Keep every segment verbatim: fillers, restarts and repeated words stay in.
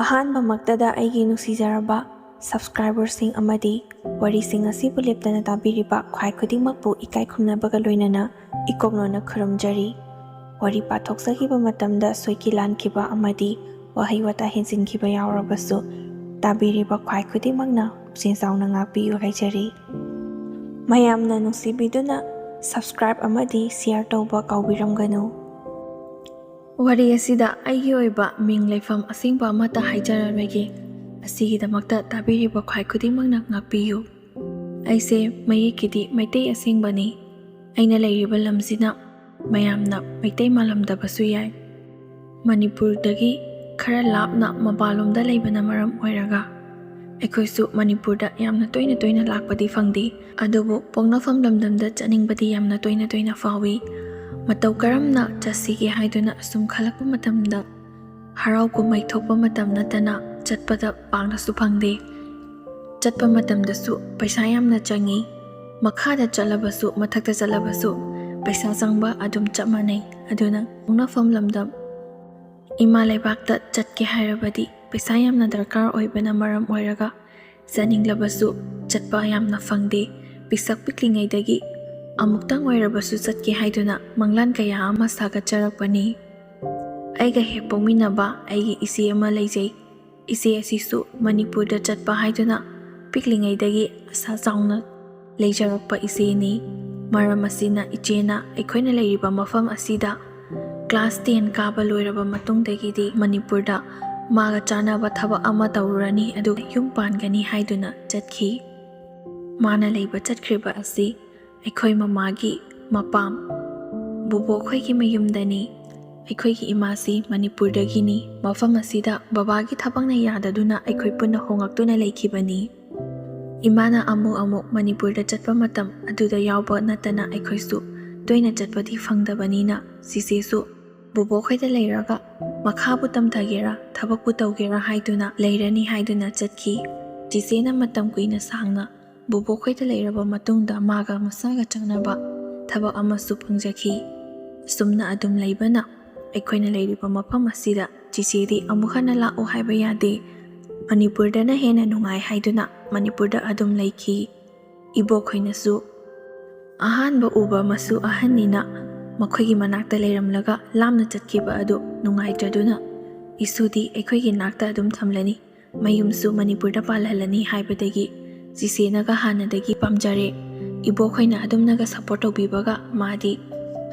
ꯑꯍꯥꯟꯕꯃꯛꯇꯗ ꯑꯩꯒꯤ ꯅꯨꯡꯁꯤꯖꯔꯕ subscriberꯁꯤꯡ ꯑꯃꯗꯤ ꯋꯥꯔꯤꯁꯤꯡ ꯑꯁꯤꯕꯨ ꯂꯦꯞꯇꯅ ꯇꯥꯕꯤꯔꯤꯕ ꯈ꯭ꯋꯥꯏ ꯈꯨꯗꯤꯡꯃꯛꯄꯨ ꯏꯀꯥꯏ ꯈꯨꯝꯅꯕꯒ ꯂꯣꯏꯅꯅ ꯏꯀꯣꯛꯅꯣꯅ ꯈꯨꯔꯨꯝꯖꯔꯤ꯫ ꯋꯥꯔꯤ ꯄꯥꯊꯣꯛꯆꯈꯤꯕ ꯃꯇꯝꯗ ꯁꯣꯏꯈꯤ ꯂꯥꯟꯈꯤꯕ ꯑꯃꯗꯤ ꯋꯥꯍꯩ ꯋꯥꯇꯥ ꯍꯦꯟꯖꯤꯟꯈꯤꯕ ꯌꯥꯎꯔꯕꯁꯨ, ꯇꯥꯕꯤꯔꯤꯕ ꯈ꯭ꯋꯥꯏ ꯈꯨꯗꯤꯡꯃꯛꯅ ꯄꯨꯛꯆꯦꯜ ꯆꯥꯎꯅ ꯉꯥꯛꯄꯤꯌꯨ ꯍꯥꯏꯖꯔꯤ꯫ ꯃꯌꯥꯝꯅ ꯅꯨꯡꯁꯤꯕꯤꯗꯨꯅ subscribe ꯑꯃꯗꯤ share ꯇꯧꯕ ꯀꯥꯎꯕꯤꯔꯝꯒꯅꯨ꯫ ꯋꯥꯔꯤ ꯑꯁꯤꯗ ꯑꯩꯒꯤ ꯑꯣꯏꯕ ꯃꯤꯡ ꯂꯩꯐꯝ ꯑꯁꯦꯡꯕ ꯑꯃꯠꯇ ꯍꯥꯏꯖꯔꯔꯣꯏꯒꯦ꯫ ꯑꯁꯤꯒꯤꯗꯃꯛꯇ ꯇꯥꯕꯤꯔꯤꯕ ꯈ꯭ꯋꯥꯏ ꯈꯨꯗꯤꯡꯃꯛꯅ ꯉꯥꯛꯄꯤꯌꯨ꯫ ꯑꯩꯁꯦ ꯃꯌꯦꯛꯀꯤꯗꯤ ꯃꯩꯇꯩ ꯑꯁꯦꯡꯕꯅꯤ꯫ ꯑꯩꯅ ꯂꯩꯔꯤꯕ ꯂꯝꯁꯤꯅ ꯃꯌꯥꯝꯅ ꯃꯩꯇꯩ ꯃꯥꯜꯂꯝꯗꯕꯁꯨ ꯌꯥꯏ꯫ ꯃꯅꯤꯄꯨꯔꯗꯒꯤ ꯈꯔ ꯂꯥꯞꯅ ꯃꯄꯥꯟꯂꯣꯝꯗ ꯂꯩꯕꯅ ꯃꯔꯝ ꯑꯣꯏꯔꯒ ꯑꯩꯈꯣꯏꯁꯨ ꯃꯅꯤꯄꯨꯔꯗ ꯌꯥꯝꯅ ꯇꯣꯏꯅ ꯇꯣꯏꯅ ꯂꯥꯛꯄꯗꯤ ꯐꯪꯗꯦ꯫ ꯑꯗꯨꯕꯨ ꯄꯣꯛꯅꯐꯝ ꯂꯝꯗꯝꯗ ꯆꯠꯅꯤꯡꯕꯗꯤ ꯌꯥꯝꯅ ꯇꯣꯏꯅ ꯇꯣꯏꯅ ꯐꯥꯎꯏ꯫ ꯃꯇꯧ ꯀꯔꯝꯅ ꯆꯠꯁꯤꯒꯦ ꯍꯥꯏꯗꯨꯅ ꯑꯁꯨꯝ ꯈꯜꯂꯛꯄ ꯃꯇꯝꯗ, ꯍꯔꯥꯎ ꯀꯨꯝꯍꯩ ꯊꯣꯛꯄ ꯃꯇꯝ ꯅꯠꯇꯅ ꯆꯠꯄꯗ ꯄꯥꯛꯅꯁꯨ ꯐꯪꯗꯦ꯫ ꯆꯠꯄ ꯃꯇꯝꯗꯁꯨ ꯄꯩꯁꯥ ꯌꯥꯝꯅ ꯆꯪꯏ꯫ ꯃꯈꯥꯗ ꯆꯠꯂꯕꯁꯨ, ꯃꯊꯛꯇ ꯆꯠꯂꯕꯁꯨ ꯄꯩꯁꯥ ꯆꯪꯕ ꯑꯗꯨꯝ ꯆꯞ ꯃꯥꯟꯅꯩ꯫ ꯑꯗꯨꯅ ꯄꯣꯛꯅꯐꯝ ꯂꯝꯗꯝ ꯏꯃꯥ ꯂꯩꯕꯥꯛꯇ ꯆꯠꯀꯦ ꯍꯥꯏꯔꯕꯗꯤ ꯄꯩꯁꯥ ꯌꯥꯝꯅ ꯗꯔꯀꯥꯔ ꯑꯣꯏꯕꯅ ꯃꯔꯝ ꯑꯣꯏꯔꯒ ꯆꯠꯅꯤꯡꯂꯕꯁꯨ ꯆꯠꯄ ꯌꯥꯝꯅ ꯐꯪꯗꯦ꯫ ꯄꯤꯁꯛ ꯄꯤꯛꯂꯤꯉꯩꯗꯒꯤ ꯑꯃꯨꯛꯇꯪ ꯑꯣꯏꯔꯕꯁꯨ ꯆꯠꯀꯦ ꯍꯥꯏꯗꯨꯅ ꯃꯪꯂꯥꯟ ꯀꯌꯥ ꯑꯃ ꯁꯥꯒꯠꯆꯔꯛꯄꯅꯤ꯫ ꯑꯩꯒ ꯍꯦꯛ ꯄꯣꯛꯃꯤꯟꯅꯕ ꯑꯩꯒꯤ ꯏꯆꯦ ꯑꯃ ꯂꯩꯖꯩ꯫ ꯏꯆꯦ ꯑꯁꯤꯁꯨ ꯃꯅꯤꯄꯨꯔꯗ ꯆꯠꯄ ꯍꯥꯏꯗꯨꯅ ꯄꯤꯛꯂꯤꯉꯩꯗꯒꯤ ꯑꯁꯥ ꯆꯥꯎꯅ ꯂꯩꯖꯔꯛꯄ ꯏꯆꯦꯅꯤ꯫ ꯃꯔꯝ ꯑꯁꯤꯅ ꯏꯆꯦꯅ ꯑꯩꯈꯣꯏꯅ ꯂꯩꯔꯤꯕ ꯃꯐꯝ ꯑꯁꯤꯗ class ten ꯀꯥꯕ ꯂꯣꯏꯔꯕ ꯃꯇꯨꯡꯗꯒꯤꯗꯤ ꯃꯅꯤꯄꯨꯔꯗ ꯃꯥꯒ ꯆꯥꯟꯅꯕ ꯊꯕꯛ ꯑꯃ ꯇꯧꯔꯨꯔꯅꯤ, ꯑꯗꯨꯒ ꯌꯨꯝ ꯄꯥꯟꯒꯅꯤ ꯍꯥꯏꯗꯨꯅ ꯆꯠꯈꯤ꯫ ꯃꯥꯅ ꯂꯩꯕ ꯆꯠꯈ꯭ꯔꯤꯕ ꯑꯁꯤ ꯑꯩꯈꯣꯏ ꯃꯃꯥꯒꯤ ꯃꯄꯥꯝ ꯕꯨꯕꯣꯛꯈꯣꯏꯒꯤ ꯃꯌꯨꯝꯗꯅꯤ꯫ ꯑꯩꯈꯣꯏꯒꯤ ꯏꯃꯥꯁꯤ ꯃꯅꯤꯄꯨꯔꯗꯒꯤꯅꯤ꯫ ꯃꯐꯝ ꯑꯁꯤꯗ ꯕꯕꯥꯒꯤ ꯊꯕꯛꯅ ꯌꯥꯗꯗꯨꯅ ꯑꯩꯈꯣꯏ ꯄꯨꯟꯅ ꯍꯣꯡꯂꯛꯇꯨꯅ ꯂꯩꯈꯤꯕꯅꯤ꯫ ꯏꯃꯥꯅ ꯑꯃꯨꯛ ꯑꯃꯨꯛ ꯃꯅꯤꯄꯨꯔꯗ ꯆꯠꯄ ꯃꯇꯝ ꯑꯗꯨꯗ ꯌꯥꯎꯕ ꯅꯠꯇꯅ ꯑꯩꯈꯣꯏꯁꯨ ꯇꯣꯏꯅ ꯆꯠꯄꯗꯤ ꯐꯪꯗꯕꯅꯤꯅ, ꯆꯤꯆꯦꯁꯨ ꯕꯨꯕꯣꯛꯈꯣꯏꯗ ꯂꯩꯔꯒ ꯃꯈꯥꯕꯨ ꯇꯝꯊꯒꯦꯔꯥ, ꯊꯕꯛꯄꯨ ꯇꯧꯒꯦꯔꯥ ꯍꯥꯏꯗꯨꯅ ꯂꯩꯔꯅꯤ ꯍꯥꯏꯗꯨꯅ ꯆꯠꯈꯤ꯫ ꯆꯤꯆꯦꯅ ꯃꯇꯝ ꯀꯨꯏꯅ ꯁꯥꯡꯅ ꯕꯨꯕꯣꯛꯈꯣꯏꯗ ꯂꯩꯔꯕ ꯃꯇꯨꯡꯗ ꯃꯥꯒ ꯃꯁꯥꯒ ꯆꯥꯟꯅꯕ ꯊꯕꯛ ꯑꯃꯁꯨ ꯐꯪꯖꯈꯤ꯫ ꯑꯁꯨꯝꯅ ꯑꯗꯨꯝ ꯂꯩꯕꯅ ꯑꯩꯈꯣꯏꯅ ꯂꯩꯔꯤꯕ ꯃꯐꯝ ꯑꯁꯤꯗ ꯆꯤꯆꯦꯗꯤ ꯑꯃꯨꯛ ꯍꯟꯅ ꯂꯥꯛꯎ ꯍꯥꯏꯕ ꯌꯥꯗꯦ꯫ ꯃꯅꯤꯄꯨꯔꯗꯅ ꯍꯦꯟꯅ ꯅꯨꯡꯉꯥꯏ ꯍꯥꯏꯗꯨꯅ ꯃꯅꯤꯄꯨꯔꯗ ꯑꯗꯨꯝ ꯂꯩꯈꯤ꯫ ꯏꯕꯣꯛꯈꯣꯏꯅꯁꯨ ꯑꯍꯥꯟꯕ ꯎꯕ ꯃꯁꯨ ꯑꯍꯟꯅꯤꯅ ꯃꯈꯣꯏꯒꯤ ꯃꯅꯥꯛꯇ ꯂꯩꯔꯝꯂꯒ ꯂꯥꯞꯅ ꯆꯠꯈꯤꯕ ꯑꯗꯨ ꯅꯨꯡꯉꯥꯏꯇ꯭ꯔꯗꯨꯅ, "ꯏꯁꯨꯗꯤ ꯑꯩꯈꯣꯏꯒꯤ ꯅꯥꯛꯇ ꯑꯗꯨꯝ ꯊꯝꯂꯅꯤ, ꯃꯌꯨꯝꯁꯨ ꯃꯅꯤꯄꯨꯔꯗ ꯄꯥꯜꯍꯜꯂꯅꯤ" ꯍꯥꯏꯕꯗꯒꯤ ꯆꯤꯆꯦꯅꯒ ꯍꯥꯟꯅꯗꯒꯤ ꯄꯥꯝꯖꯔꯦ꯫ ꯏꯕꯣꯛꯈꯣꯏꯅ ꯑꯗꯨꯝꯅꯒ ꯁꯞꯄꯣꯔꯠ ꯇꯧꯕꯤꯕꯒ ꯃꯥꯗꯤ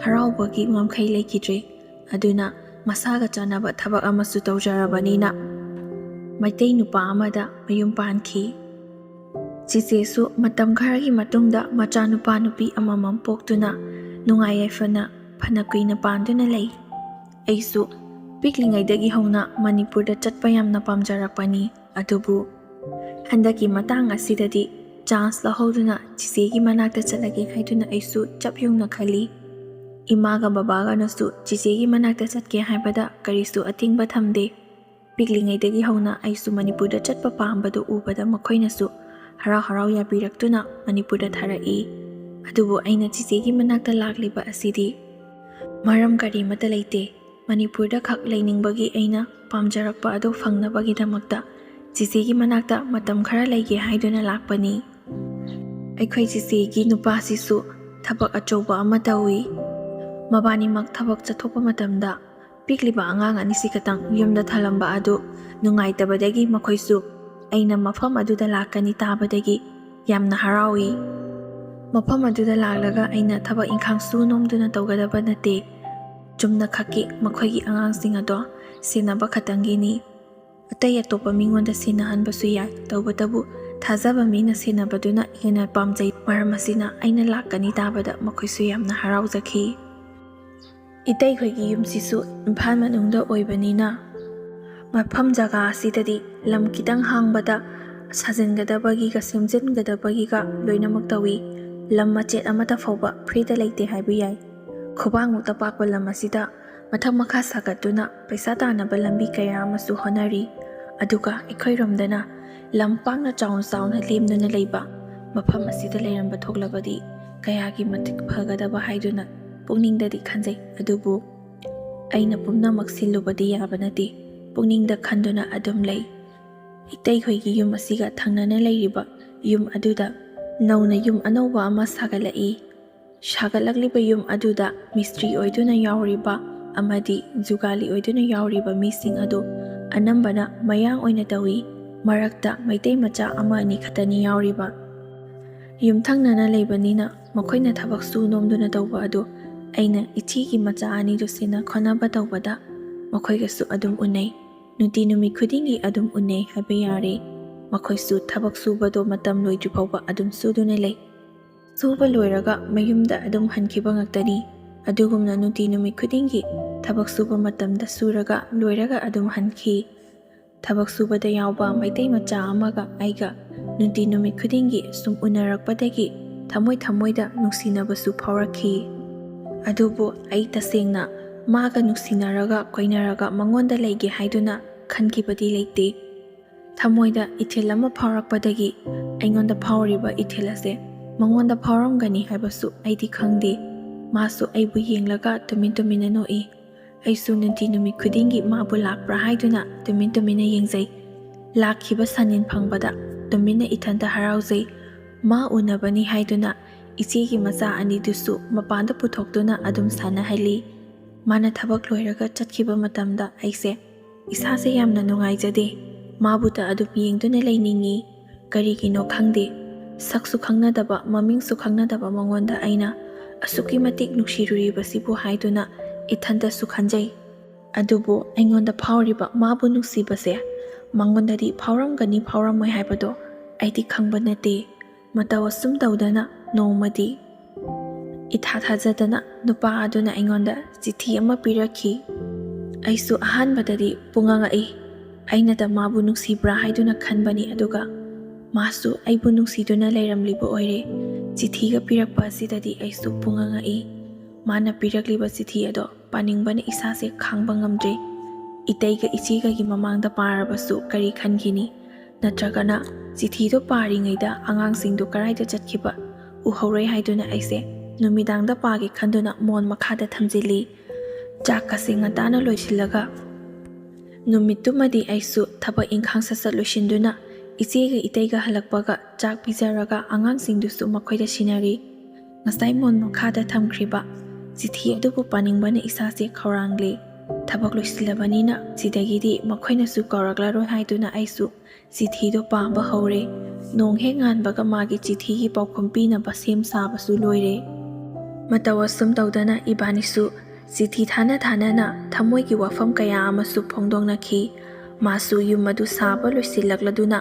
ꯍꯔꯥꯎꯕꯒꯤ ꯉꯝꯈꯩ ꯂꯩꯈꯤꯗ꯭ꯔꯦ꯫ ꯑꯗꯨꯅ ꯃꯁꯥꯒ ꯆꯥꯟꯅꯕ ꯊꯕꯛ ꯑꯃꯁꯨ ꯇꯧꯖꯔꯕꯅꯤꯅ ꯃꯩꯇꯩ ꯅꯨꯄꯥ ꯑꯃꯗ ꯃꯌꯨꯝ ꯄꯥꯟꯈꯤ꯫ ꯆꯤꯆꯦꯁꯨ ꯃꯇꯝ ꯈꯔꯒꯤ ꯃꯇꯨꯡꯗ ꯃꯆꯥꯅꯨꯄꯥ ꯅꯨꯄꯤ ꯑꯃꯃꯝ ꯄꯣꯛꯇꯨꯅ ꯅꯨꯡꯉꯥꯏ ꯌꯥꯏꯐꯅ ꯐꯅ ꯀꯨꯏꯅ ꯄꯥꯟꯗꯨꯅ ꯂꯩ꯫ ꯑꯩꯁꯨ ꯄꯤꯛꯂꯤꯉꯩꯗꯒꯤ ꯍꯧꯅ ꯃꯅꯤꯄꯨꯔꯗ ꯆꯠꯄ ꯌꯥꯝꯅ ꯄꯥꯝꯖꯔꯛꯄꯅꯤ, ꯑꯗꯨꯕꯨ ꯍꯟꯗꯛꯀꯤ ꯃꯇꯥꯡ ꯑꯁꯤꯗꯗꯤ ꯆꯥꯟꯁ ꯂꯧꯍꯧꯗꯨꯅ ꯆꯤꯆꯦꯒꯤ ꯃꯅꯥꯛꯇ ꯆꯠꯂꯒꯦ ꯍꯥꯏꯗꯨꯅ ꯑꯩꯁꯨ ꯆꯞ ꯌꯨꯡꯅ ꯈꯜꯂꯤ꯫ ꯏꯃꯥꯒ ꯕꯕꯥꯒꯅꯁꯨ ꯆꯤꯆꯦꯒꯤ ꯃꯅꯥꯛꯇ ꯆꯠꯀꯦ ꯍꯥꯏꯕꯗ ꯀꯔꯤꯁꯨ ꯑꯊꯤꯡꯕ ꯊꯝꯗꯦ꯫ ꯄꯤꯛꯂꯤꯉꯩꯗꯒꯤ ꯍꯧꯅ ꯑꯩꯁꯨ ꯃꯅꯤꯄꯨꯔꯗ ꯆꯠꯄ ꯄꯥꯝꯕꯗꯨ ꯎꯕꯗ ꯃꯈꯣꯏꯅꯁꯨ ꯍꯔꯥꯎ ꯍꯔꯥꯎ ꯌꯥꯕꯤꯔꯛꯇꯨꯅ ꯃꯅꯤꯄꯨꯔꯗ ꯊꯥꯔꯛꯏ꯫ ꯑꯗꯨꯕꯨ ꯑꯩꯅ ꯆꯤꯆꯦꯒꯤ ꯃꯅꯥꯛꯇ ꯂꯥꯛꯂꯤꯕ ꯑꯁꯤꯗꯤ ꯃꯔꯝ ꯀꯔꯤꯃꯠꯇ ꯂꯩꯇꯦ꯫ ꯃꯅꯤꯄꯨꯔꯗ ꯈꯛ ꯂꯩꯅꯤꯡꯕꯒꯤ ꯑꯩꯅ ꯄꯥꯝꯖꯔꯛꯄ ꯑꯗꯨ ꯐꯪꯅꯕꯒꯤꯗꯃꯛꯇ ꯆꯤꯆꯦꯒꯤ ꯃꯅꯥꯛꯇ ꯃꯇꯝ ꯈꯔ ꯂꯩꯒꯦ ꯍꯥꯏꯗꯨꯅ ꯂꯥꯛꯄꯅꯤ꯫ ꯑꯩꯈꯣꯏ ꯆꯤꯆꯦꯒꯤ ꯅꯨꯄꯥꯁꯤꯁꯨ ꯊꯕꯛ ꯑꯆꯧꯕ ꯑꯃ ꯇꯧꯏ꯫ ꯃꯕꯥꯅꯤꯃꯛ ꯊꯕꯛ ꯆꯠꯊꯣꯛꯄ ꯃꯇꯝꯗ ꯄꯤꯛꯂꯤꯕ ꯑꯉꯥꯡ ꯑꯅꯤꯁꯤ ꯈꯛꯇꯪ ꯌꯨꯝꯗ ꯊꯝꯂꯝꯕ ꯑꯗꯨ ꯅꯨꯡꯉꯥꯏꯇꯕꯗꯒꯤ ꯃꯈꯣꯏꯁꯨ ꯑꯩꯅ ꯃꯐꯝ ꯑꯗꯨꯗ ꯂꯥꯛꯀꯅꯤ ꯇꯥꯕꯗꯒꯤ ꯌꯥꯝꯅ ꯍꯔꯥꯎꯏ꯫ ꯃꯐꯝ ꯑꯗꯨꯗ ꯂꯥꯛꯂꯒ ꯑꯩꯅ ꯊꯕꯛ ꯏꯪꯈꯥꯡ ꯁꯨ ꯅꯣꯝꯗꯨꯅ ꯇꯧꯒꯗꯕ ꯅꯠꯇꯦ꯫ ꯆꯨꯝꯅ ꯈꯛꯀꯤ ꯃꯈꯣꯏꯒꯤ ꯑꯉꯥꯡꯁꯤꯡ ꯑꯗꯣ ꯁꯦꯟꯅꯕ ꯈꯛꯇꯪꯒꯤꯅꯤ꯫ ꯑꯇꯩ ꯑꯇꯣꯞꯄ ꯃꯤꯉꯣꯟꯗ ꯁꯤꯟꯅꯍꯟꯕꯁꯨ ꯌꯥꯏ, ꯇꯧꯕꯇꯕꯨ ꯊꯥꯖꯕ ꯃꯤꯅ ꯁꯦꯟꯅꯕꯗꯨꯅ ꯍꯦꯟꯅ ꯄꯥꯝꯖꯩ꯫ ꯃꯔꯝ ꯑꯁꯤꯅ ꯑꯩꯅ ꯂꯥꯛꯀꯅꯤ ꯇꯥꯕꯗ ꯃꯈꯣꯏꯁꯨ ꯌꯥꯝꯅ ꯍꯔꯥꯎꯖꯈꯤ꯫ ꯏꯇꯩꯈꯣꯏꯒꯤ ꯌꯨꯝꯁꯤꯁꯨ ꯏꯝꯐꯥꯜ ꯃꯅꯨꯡꯗ ꯑꯣꯏꯕꯅꯤꯅ ꯃꯐꯝ ꯖꯒꯥ ꯑꯁꯤꯗꯗꯤ ꯂꯝ ꯈꯤꯇꯪ ꯍꯥꯡꯕꯗ ꯁꯥꯖꯤꯟꯒꯗꯕꯒꯤꯒ ꯁꯦꯝꯖꯤꯟꯒꯗꯕꯒꯤꯒ ꯂꯣꯏꯅꯃꯛ ꯇꯧꯏ꯫ ꯂꯝ ꯃꯆꯦꯠ ꯑꯃꯠꯇ ꯐꯥꯎꯕ ꯐ꯭ꯔꯤꯗ ꯂꯩꯇꯦ ꯍꯥꯏꯕ ꯌꯥꯏ꯫ ꯈꯨꯕꯥꯡꯃꯨꯛꯇ ꯄꯥꯛꯄ ꯂꯝ ꯑꯁꯤꯗ ꯃꯊꯛ ꯃꯈꯥ ꯁꯥꯒꯠꯇꯨꯅ ꯄꯩꯁꯥ ꯇꯥꯅꯕ ꯂꯝꯕꯤ ꯀꯌꯥ ꯑꯃꯁꯨ ꯍꯣꯠꯅꯔꯤ꯫ ꯑꯗꯨꯒ ꯑꯩꯈꯣꯏꯔꯣꯝꯗꯅ ꯂꯝ ꯄꯥꯛꯅ ꯆꯥꯎꯅ ꯆꯥꯎꯅ ꯂꯦꯝꯗꯨꯅ ꯂꯩꯕ ꯃꯐꯝ ꯑꯁꯤꯗ ꯂꯩꯔꯝꯕ ꯊꯣꯛꯂꯕꯗꯤ ꯀꯌꯥꯒꯤ ꯃꯇꯤꯛ ꯐꯒꯗꯕ ꯍꯥꯏꯗꯨꯅ ꯄꯨꯛꯅꯤꯡꯗꯗꯤ ꯈꯟꯖꯩ꯫ ꯑꯗꯨꯕꯨ ꯑꯩꯅ ꯄꯨꯝꯅꯃꯛ ꯁꯤꯜꯂꯨꯕꯗꯤ ꯌꯥꯕ ꯅꯠꯇꯦ꯫ ꯄꯨꯛꯅꯤꯡꯗ ꯈꯟꯗꯨꯅ ꯑꯗꯨꯝ ꯂꯩ꯫ ꯏꯇꯩꯈꯣꯏꯒꯤ ꯌꯨꯝ ꯑꯁꯤꯒ ꯊꯪꯅꯅ ꯂꯩꯔꯤꯕ ꯌꯨꯝ ꯑꯗꯨꯗ ꯅꯧꯅ ꯌꯨꯝ ꯑꯅꯧꯕ ꯑꯃ ꯁꯥꯒꯠꯂꯛꯏ꯫ ꯁꯥꯒꯠꯂꯛꯂꯤꯕ ꯌꯨꯝ ꯑꯗꯨꯗ ꯃꯤꯁꯇ꯭ꯔꯤ ꯑꯣꯏꯗꯨꯅ ꯌꯥꯎꯔꯤꯕ ꯑꯃꯗꯤ ꯖꯨꯒꯥꯂꯤ ꯑꯣꯏꯗꯨꯅ ꯌꯥꯎꯔꯤꯕ ꯃꯤꯁꯤꯡ ꯑꯗꯨ ꯑꯅꯝꯕꯅ ꯃꯌꯥꯡ ꯑꯣꯏꯅ ꯇꯧꯏ꯫ ꯃꯔꯛꯇ ꯃꯩꯇꯩ ꯃꯆꯥ ꯑꯃ ꯑꯅꯤ ꯈꯛꯇꯅꯤ ꯌꯥꯎꯔꯤꯕ꯫ ꯌꯨꯝꯊꯪꯅꯅ ꯂꯩꯕꯅꯤꯅ ꯃꯈꯣꯏꯅ ꯊꯕꯛ ꯁꯨ ꯅꯣꯝꯗꯨꯅ ꯇꯧꯕ ꯑꯗꯨ ꯑꯩꯅ ꯏꯆꯦꯒꯤ ꯃꯆꯥ ꯑꯅꯤꯗꯨ ꯁꯦꯟꯅ ꯈꯣꯠꯅꯕ ꯇꯧꯕꯗ ꯃꯈꯣꯏꯒꯁꯨ ꯑꯗꯨꯝ ꯎꯅꯩ꯫ ꯅꯨꯡꯇꯤ ꯅꯨꯃꯤꯠ ꯈꯨꯗꯤꯡꯒꯤ ꯑꯗꯨꯝ ꯎꯅꯩ ꯍꯥꯏꯕ ꯌꯥꯔꯦ꯫ ꯃꯈꯣꯏꯁꯨ ꯊꯕꯛ ꯁꯨꯕꯗꯣ ꯃꯇꯝ ꯂꯣꯏꯗ꯭ꯔꯤ ꯐꯥꯎꯕ ꯑꯗꯨꯝ ꯁꯨꯗꯨꯅ ꯂꯩ꯫ ꯁꯨꯕ ꯂꯣꯏꯔꯒ ꯃꯌꯨꯝꯗ ꯑꯗꯨꯝ ꯍꯟꯈꯤꯕ ꯉꯥꯛꯇꯅꯤ꯫ ꯑꯗꯨꯒꯨꯝꯅ ꯅꯨꯡꯇꯤ ꯅꯨꯃꯤꯠ ꯈꯨꯗꯤꯡꯒꯤ ꯊꯕꯛ ꯁꯨꯕ ꯃꯇꯝꯗ ꯁꯨꯔꯒ ꯂꯣꯏꯔꯒ ꯑꯗꯨꯝ ꯍꯟꯈꯤ꯫ ꯊꯕꯛ ꯁꯨꯕꯗ ꯌꯥꯎꯕ ꯃꯩꯇꯩ ꯃꯆꯥ ꯑꯃꯒ ꯑꯩꯒ ꯅꯨꯡꯇꯤ ꯅꯨꯃꯤꯠ ꯈꯨꯗꯤꯡꯒꯤ ꯁꯨꯝ ꯎꯅꯔꯛꯄꯗꯒꯤ ꯊꯃꯣꯏ ꯊꯃꯣꯏꯗ ꯅꯨꯡꯁꯤꯅꯕꯁꯨ ꯐꯥꯎꯔꯛꯈꯤ꯫ ꯑꯗꯨꯕꯨ ꯑꯩ ꯇꯁꯦꯡꯅ ꯃꯥꯒ ꯅꯨꯡꯁꯤꯅꯔꯒ ꯀꯣꯏꯅꯔꯒ ꯃꯉꯣꯟꯗ ꯂꯩꯒꯦ ꯍꯥꯏꯗꯨꯅ ꯈꯟꯈꯤꯕꯗꯤ ꯂꯩꯇꯦ꯫ ꯊꯃꯣꯏꯗ ꯏꯊꯤꯜ ꯑꯃ ꯐꯥꯎꯔꯛꯄꯗꯒꯤ ꯑꯩꯉꯣꯟꯗ ꯐꯥꯎꯔꯤꯕ ꯏꯊꯤꯜ ꯑꯁꯦ ꯃꯉꯣꯟꯗ ꯐꯥꯎꯔꯝꯒꯅꯤ ꯍꯥꯏꯕꯁꯨ ꯑꯩꯗꯤ ꯈꯪꯗꯦ꯫ ꯃꯥꯁꯨ ꯑꯩꯕꯨ ꯌꯦꯡꯂꯒ ꯇꯨꯃꯤꯟ ꯇꯨꯃꯤꯟꯅ ꯅꯣꯛꯏ꯫ ꯑꯩꯁꯨ ꯅꯨꯡꯇꯤ ꯅꯨꯃꯤꯠ ꯈꯨꯗꯤꯡꯒꯤ ꯃꯥꯕꯨ ꯂꯥꯛꯄ꯭ꯔꯥ ꯍꯥꯏꯗꯨꯅ ꯇꯨꯃꯤꯟ ꯇꯨꯃꯤꯟꯅ ꯌꯦꯡꯖꯩ꯫ ꯂꯥꯛꯈꯤꯕ ꯁꯥꯅꯤꯟ ꯐꯪꯕꯗ ꯇꯨꯃꯤꯟꯅ ꯏꯊꯟꯇ ꯍꯔꯥꯎꯖꯩ꯫ ꯃꯥ ꯎꯅꯕꯅꯤ ꯍꯥꯏꯗꯨꯅ ꯏꯆꯦꯒꯤ ꯃꯆꯥ ꯑꯅꯤꯗꯨꯁꯨ ꯃꯄꯥꯟꯗ ꯄꯨꯊꯣꯛꯇꯨꯅ ꯑꯗꯨꯝ ꯁꯥꯟꯅꯍꯜꯂꯤ꯫ ꯃꯥꯅ ꯊꯕꯛ ꯂꯣꯏꯔꯒ ꯆꯠꯈꯤꯕ ꯃꯇꯝꯗ ꯑꯩꯁꯦ ꯏꯁꯥꯁꯦ ꯌꯥꯝꯅ ꯅꯨꯡꯉꯥꯏꯖꯗꯦ꯫ ꯃꯥꯕꯨꯇ ꯑꯗꯨꯝ ꯌꯦꯡꯗꯨꯅ ꯂꯩꯅꯤꯡꯉꯤ꯫ ꯀꯔꯤꯒꯤꯅꯣ ꯈꯪꯗꯦ, ꯁꯛꯁꯨ ꯈꯪꯅꯗꯕ, ꯃꯃꯤꯡꯁꯨ ꯈꯪꯅꯗꯕ ꯃꯉꯣꯟꯗ ꯑꯩꯅ ꯑꯁꯨꯛꯀꯤ ꯃꯇꯤꯛ ꯅꯨꯡꯁꯤꯔꯨꯔꯤꯕꯁꯤꯕꯨ ꯍꯥꯏꯗꯨꯅ ꯏꯊꯟꯇꯁꯨ ꯈꯟꯖꯩ꯫ ꯑꯗꯨꯕꯨ ꯑꯩꯉꯣꯟꯗ ꯐꯥꯎꯔꯤꯕ ꯃꯥꯕꯨ ꯅꯨꯡꯁꯤꯕꯁꯦ ꯃꯉꯣꯟꯗꯗꯤ ꯐꯥꯎꯔꯝꯒꯅꯤ ꯐꯥꯎꯔꯝꯃꯣꯏ ꯍꯥꯏꯕꯗꯣ ꯑꯩꯗꯤ ꯈꯪꯕ ꯅꯠꯇꯦ꯫ ꯃꯇꯧ ꯑꯁꯨꯝ ꯇꯧꯗꯅ ꯅꯣꯡꯃꯗꯤ ꯏꯊꯥ ꯊꯥꯖꯗꯅ ꯅꯨꯄꯥ ꯑꯗꯨꯅ ꯑꯩꯉꯣꯟꯗ ꯆꯤꯊꯤ ꯑꯃ ꯄꯤꯔꯛꯈꯤ꯫ ꯑꯩꯁꯨ ꯑꯍꯥꯟꯕꯗꯗꯤ ꯄꯨꯡꯉꯛ ꯉꯛꯏ꯫ ꯑꯩꯅꯗ ꯃꯥꯕꯨ ꯅꯨꯡꯁꯤꯕ꯭ꯔꯥ ꯍꯥꯏꯗꯨꯅ ꯈꯟꯕꯅꯤ, ꯑꯗꯨꯒ ꯃꯥꯁꯨ ꯑꯩꯕꯨ ꯅꯨꯡꯁꯤꯗꯨꯅ ꯂꯩꯔꯝꯂꯤꯕ ꯑꯣꯏꯔꯦ꯫ ꯆꯤꯊꯤꯒ ꯄꯤꯔꯛꯄ ꯑꯁꯤꯗꯗꯤ ꯑꯩꯁꯨ ꯄꯨꯡꯉꯛ ꯉꯛꯏ꯫ ꯃꯥꯅ ꯄꯤꯔꯛꯂꯤꯕ ꯆꯤꯊꯤ ꯑꯗꯣ ꯄꯥꯅꯤꯡꯕꯅ ꯏꯁꯥꯁꯦ ꯈꯥꯡꯕ ꯉꯝꯗ꯭ꯔꯦ꯫ ꯏꯇꯩꯒ ꯏꯆꯦꯒꯒꯤ ꯃꯃꯥꯡꯗ ꯄꯥꯔꯕꯁꯨ ꯀꯔꯤ ꯈꯟꯈꯤꯅꯤ? ꯅꯠꯇ꯭ꯔꯒꯅ ꯆꯤꯊꯤꯗꯣ ꯄꯥꯔꯤꯉꯩꯗ ꯑꯉꯥꯡꯁꯤꯡꯗꯣ ꯀꯗꯥꯏꯗ ꯆꯠꯈꯤꯕ ꯎꯍꯧꯔꯣꯏ ꯍꯥꯏꯗꯨꯅ ꯑꯩꯁꯦ ꯅꯨꯃꯤꯗꯥꯡꯗ ꯄꯥꯒꯦ ꯈꯟꯗꯨꯅ ꯃꯣꯟ ꯃꯈꯥꯗ ꯊꯝꯖꯤꯜꯂꯤ꯫ ꯆꯥꯛꯀꯁꯦ ꯉꯟꯇꯥꯅ ꯂꯣꯏꯁꯤꯜꯂꯒ, ꯅꯨꯃꯤꯠꯇꯨꯃꯗꯤ ꯑꯩꯁꯨ ꯊꯕꯛ ꯏꯪꯈꯥꯡ ꯁꯠ ꯁꯠ ꯂꯣꯏꯁꯤꯟꯗꯨꯅ, ꯏꯆꯦꯒ ꯏꯇꯩꯒ ꯍꯜꯂꯛꯄꯒ ꯆꯥꯛ ꯄꯤꯖꯔꯒ, ꯑꯉꯥꯡꯁꯤꯡꯗꯨꯁꯨ ꯃꯈꯣꯏꯗ ꯁꯤꯟꯅꯔꯤ꯫ ꯉꯁꯥꯏ ꯃꯣꯟ ꯃꯈꯥꯗ ꯊꯝꯈ꯭ꯔꯤꯕ ꯆꯤꯊꯤ ꯑꯗꯨꯕꯨ ꯄꯥꯅꯤꯡꯕꯅ ꯏꯁꯥꯁꯦ ꯈꯧꯔꯥꯡꯂꯦ꯫ ꯊꯕꯛ ꯂꯣꯏꯁꯤꯜꯂꯕꯅꯤꯅ ꯁꯤꯗꯒꯤꯗꯤ ꯃꯈꯣꯏꯅꯁꯨ ꯀꯧꯔꯛꯂꯔꯣꯏ ꯍꯥꯏꯗꯨꯅ ꯑꯩꯁꯨ ꯆꯤꯊꯤꯗꯣ ꯄꯥꯕ ꯍꯧꯔꯦ꯫ ꯅꯣꯡ ꯍꯦꯛ ꯉꯥꯟꯕꯒ ꯃꯥꯒꯤ ꯆꯤꯊꯤꯒꯤ ꯄꯥꯎꯈꯨꯝ ꯄꯤꯅꯕ ꯁꯦꯝ ꯁꯥꯕꯁꯨ ꯂꯣꯏꯔꯦ꯫ ꯃꯇꯧ ꯑꯁꯨꯝ ꯇꯧꯗꯅ ꯏꯕꯥꯅꯤꯁꯨ ꯆꯤꯊꯤ ꯊꯥꯅ ꯊꯥꯅꯅ ꯊꯃꯣꯏꯒꯤ ꯋꯥꯐꯝ ꯀꯌꯥ ꯑꯃꯁꯨ ꯐꯣꯡꯗꯣꯛꯅꯈꯤ꯫ ꯃꯥꯁꯨ ꯌꯨꯝ ꯑꯗꯨ ꯁꯥꯕ ꯂꯣꯏꯁꯤꯜꯂꯛꯂꯗꯨꯅ